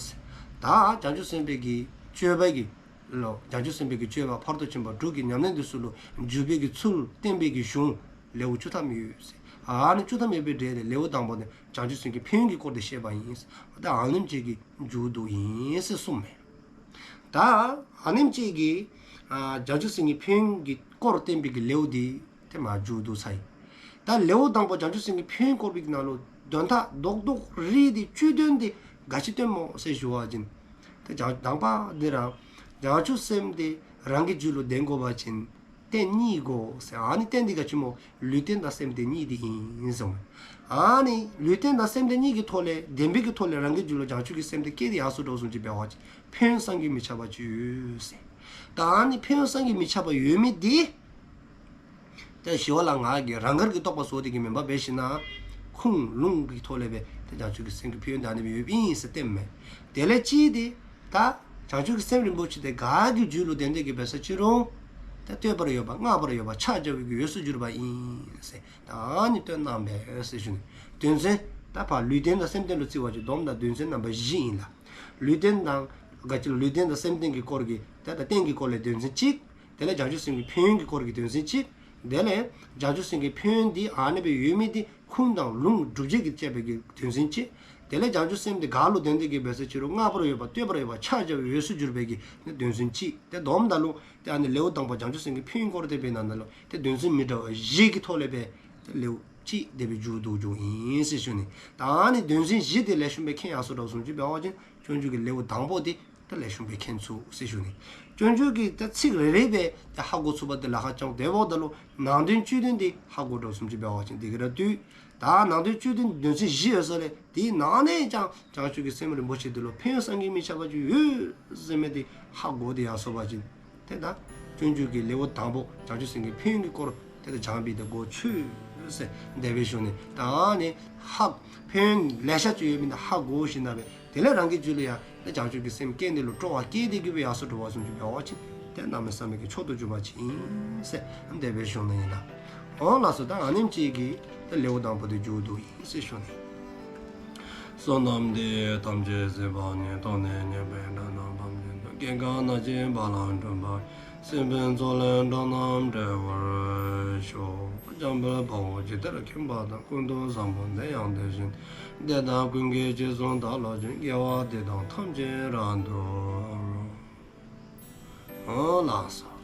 ད་བྱང་ཆུབ་སེམས་དཔའི་གི་སྤྱོད་པའི་གི་ལོ་བྱང་ཆུབ་སེམས་དཔའི་གི་སྤྱོད་པ་ཕ་རོལ་ཏུ་ཕྱིན་པ་དྲུག་གི་ཉམས་ལེན་འདི་ཚུ་ལུ་འཇུག་པའི་གི་ཚུལ་བསྟན་པའི་གི་གཞུང་ལེའུ་བཅུ་ཐམ་ཡོད་ཟེར། ཨ་ནི་བཅུ་ཐམ་ཡོད་པའི་གྲས་ལས་ལེའུ་དང་པོ་ནི་བྱང་ཆུབ་སེམས་ཀྱི་ཕན་ཡོན་གྱི་སྐོར་དེ་བཤད་པ་ཨིན་ཟེར། ད་ཨ་ནེམ་ཅིག་གིས་མཇུག་བསྡུཝ་ཨིན་ཟེར་གསུངས་མས། ད་ཨ་ནེམ་ཅིག་གིས་ཨ་བྱང་ཆུབ་སེམས་ཀྱི་ཕན་ཡོན་གྱི་སྐོར་བསྟན་པའི་གི་ལེའུ་འདི་ཏེ་མཇུག་བསྡུ་ཚར་ཡི། ད་ལེའུ་དང་པོ་བྱང་ཆུབ་སེམས་ཀྱི་ཕན་ཡོན་སྐོར་བའི་གི་ནང་ལུ་དོན་དག་རྡོག་རྡོག་རིལ་རིལ་འདི་བཅུད་དོན་འདི་ག་ཅི་སྟོནམ་སྨོ་ཟེར་ཞུ་བ་ཅིན་ཏེ་བྱང་དང་པ་འདི་ར་བྱང་ཆུབ་སེམས་འདི་རང་གི་རྒྱུད་ལུ་ལྡན་དགོ་པ་ཅིན་རྟེན་གཉིས་དགོ་ཟེར། ཨ་ནི་རྟེན་འདི་ག་ཅི་སྨོ། ལུས་རྟེན་དང་སེམས་རྟེན་གཉིས་འདི་ཨིན་ཟེར། ཨ་ནི་ལུས་རྟེན་དང་སེམས་རྟེན་གཉིས་ཀྱི་ཐོག་ལས་ལྡན་པའི་གི་ཐོག་ལས་རང་གི་རྒྱུད་ལུ་བྱང་ཆུབ་ཀྱི་སེམས་འདི་སྐྱེས་ཏེ་ཡར་སོ་དྲགས་བཟུམ་ཅིག་འབད་བ་ཅིན་ཕན་ཡོན་བསམ་གྱིས་མི་ཁྱབ་པ་ཅིག་ཡོད་ཟེར། ད་ཨ་ནི་ཕན་ཡོན་བསམ་གྱིས་མི་ཁྱབ་པ་ཡོད་མི་འདི་ཏེ་ཞི་བ་ལྷ་ང་གིས་རང་དགར་གྱི་རྟོག་པ་བཟོ་སྟེ་གི་མེན་པར་འབད་ཞིནམ་ལས་ཁུངས་ལུང་གི་ཐོག་ལས་སྦེ་ཏེ་བྱང་ཆུབ་ཀྱི་སེམས་ཀྱི་ཕན་ཡོན་འདི་ཨ་ནི་སྦེ་ཡོདཔ་ཨིན་ཟེར་བསྟནམ་མས། དེ་ལས་གཅིག་འདི་ད་བྱང་ཆུབ་ཀྱི་སེམས་རིན་པོ་ཆེ་འདི་ག་གི་རྒྱུད་ལུ་ལྡན་ཏེ་གི་འབད་ས་ཅིག་རུང་ད་ལྟོས་པར་ཡོད་པ་བསྔགས་པར་ཡོད་པ་ཕྱག་བྱ་བའི་གི་འོས་སུ་གྱུར་པ་ཨིན་ཟེར། ད་ཨ་ནི་སྟོན་གནངམ་མས་ཟེར་ཞུ་ནི། དོན་ཚན་ད་ཕར་ལུས་རྟེན་དང་སེམས་རྟེན་ལུ་བརྩི་བ་ཅིན་བསྡོམས་ད་དོན་ཚན་རྣམ་པ་བཞི་ཨིན་ལགས། ལུས་རྟེན་དང་ག་ཅི་ལུས་རྟེན་དང་སེམས་རྟེན་གྱི་སྐོར་གྱི་ད་ད་རྟེན་གྱི་སྐོར་ལས་དོན་ཚན་གཅིག། དེ་ལས་བྱང་ཆུབ་སེམས་ཀྱི་ཕན་ཡོན་གྱི་སྐོར་གྱི་དོན་ཚན་གཅིག། དེ་ལས་བྱང་ཆུབ་སེམས་ཀྱི་ཕན་ཡོན་འདི་ཨ་ནི་སྦེ་ཡོད་མི་འདི་ཁུངས་དང་ལུང་སྒྲུབ་བྱེད་ཀྱི་བཅས་པའི་གི་དོན་ཚན་གཅིག། དེ་ལས་བྱང་ཆུབ་སེམས་འདི་ག་ལུ་ལྡན་ཏེ་གི་འབད་ས་ཅིག་རུང་བསྔགས་པར་འོས་པ་ལྟོས་པར་འོས་པ་ཕྱག་བྱ་བའི་འོས་སུ་གྱུར་པའི་གི་དོན་ཚན་གཅིག། ཏེ་བསྡོམས་ད་ལུ་ཏེ་ཨ་ནི་ལེའུ་དང་པོ་བྱང་ཆུབ་སེམས་ཀྱི་ཕན་ཡོན་སྐོར་དེ་སྦེ་ནང་ན་ལུ་ཏེ་དོན་ཚན་མི་འདྲ་བ་བཞི་གི་ཐོག་ལས་སྦེ་ཏེ་ལེའུ་གཅིག་དེ་སྦེ་མཇུག་བསྡུ་བྱུང་ཨིན་ཟེར་ཞུ་ནི། ད་ཨ་ནི་དོན་ཚན་བཞི་དེ་ལེགས་ཤོམ་སྦེ་མཁྱེན་ཡར་སོ་དྲགས་བཟུམ་ཅིག་འབད་བ་ཅིན་སྤྱོད་འཇུག་གི་ལེའུ་དང་པོ་འདི་ད་ལེགས་ཤོམ་སྦེ་མཁྱེན་ཚུགས་ཟེར་ཞུ་ནི། སྤྱོད་འཇུག་གི་ད་ཚིག་རེ་རེ་སྦེ་ད་ཧ་གོ་ཚུགས་པ་འདི་ལཱ་ཁག་ཅིག་འོང་། དེ་འབདཝ་ད་ལུ་ནང་དོན་བཅུད་དོན་འདི་ཧ་གོ་དྲགས་བཟུམ་ཅིག་འབད་བ་ཅིན་དེ་གིས་ར་བཏུབ། ད་ནང་དོན་བཅུད་དོན་དོན་ཚན་བཞི་ཡོད་ས་ལས་དེའི་ནང་ནས་ཀྱང་བྱང་ཆུབ་ཀྱི་སེམས་རིན་པོ་ཆེ་འདི་ལུ་ཕན་ཡོན་བསམ་གྱིས་མི་ཁྱབ་པ་ཅིག་ཡོད་ཟེར་མི་འདི་ཧ་གོ་སྟེ་ཡར་སོ་བ་ཅིན་ཏེ་ད་སྤྱོད་འཇུག་གི་ལེའུ་དང་པོ་བྱང་ཆུབ་སེམས་ཀྱི་ཕན་ཡོན་གྱི་སྐོར་ཏེ་ད་སྦྱངས་པའི་ད་གོ་ཆོད་ཟེར་དེ་སྦེ་ཞུ་ནི། ད་ཨ་ནི་ཧ་ཕན་ཡོན་ལེ་ཤ་ཅིག་ཡོད་མི་འདི་ཧ་གོ་ཞིནམ་ལས་དེ་ལས་རང་གི་རྒྱུད་ལུ་ཡང་ད་བྱང་ཆུབ་ཀྱི་སེམས་སྐྱེ་ནི་ལུ་སྤྲོ་བ་སྐྱེས་ཏེ་གི་སྦེ་ཡར་སོ་དྲགས་བཟུམ་ཅིག་འབད་བ་ཅིན་ཏེ་གནམ་མེད་ས་མེད་ཀྱི་མཆོག་ཏུ་གྱུར་པ་ཅིག་ཨིན་ཟེར་དེ་སྦེ་ཞུ་ནི་ཨིན་ལགས། འོང་ལགས་སོ། ད་ཨ་ནེམ་ཅིག་གིས་ད་ལེའུ་དང་པོ་དེ་མཇུག་བསྡུ་ཡི་ཟེར་ཞུ་ནི། བསོད་ནམས་འདི་ཡིས་ཐམས་ཅད་གཟིགས་པ་ཉིད། ཐོབ་ནས་ཉེས་པའི་དགྲ་རྣམས་ཕམ་བྱས་ཏེ། སྐྱེ་རྒ་ན་འཆིའི་རྦ་རླབས་འཁྲུགས་པ་ཡི། སྲིད་པའི་མཚོ་ལས་འགྲོ་རྣམས་སྒྲོལ་བར་ཤོག། འཇམ་དཔལ་དཔའ་བོས་ཇི་ལྟར་མཁྱེན་པ་དང་། ཀུན་ཏུ་བཟང་པོ་དེ་ཡང་དེ་བཞིན་ཏེ། དེ་དག་ཀུན་གྱི་རྗེས་སུ་བདག་སློབ་ཅིང་། དགེ་བ་འདི་དག་ཐམས་ཅད་རབ་ཏུ། འོང་ལགས་སོ།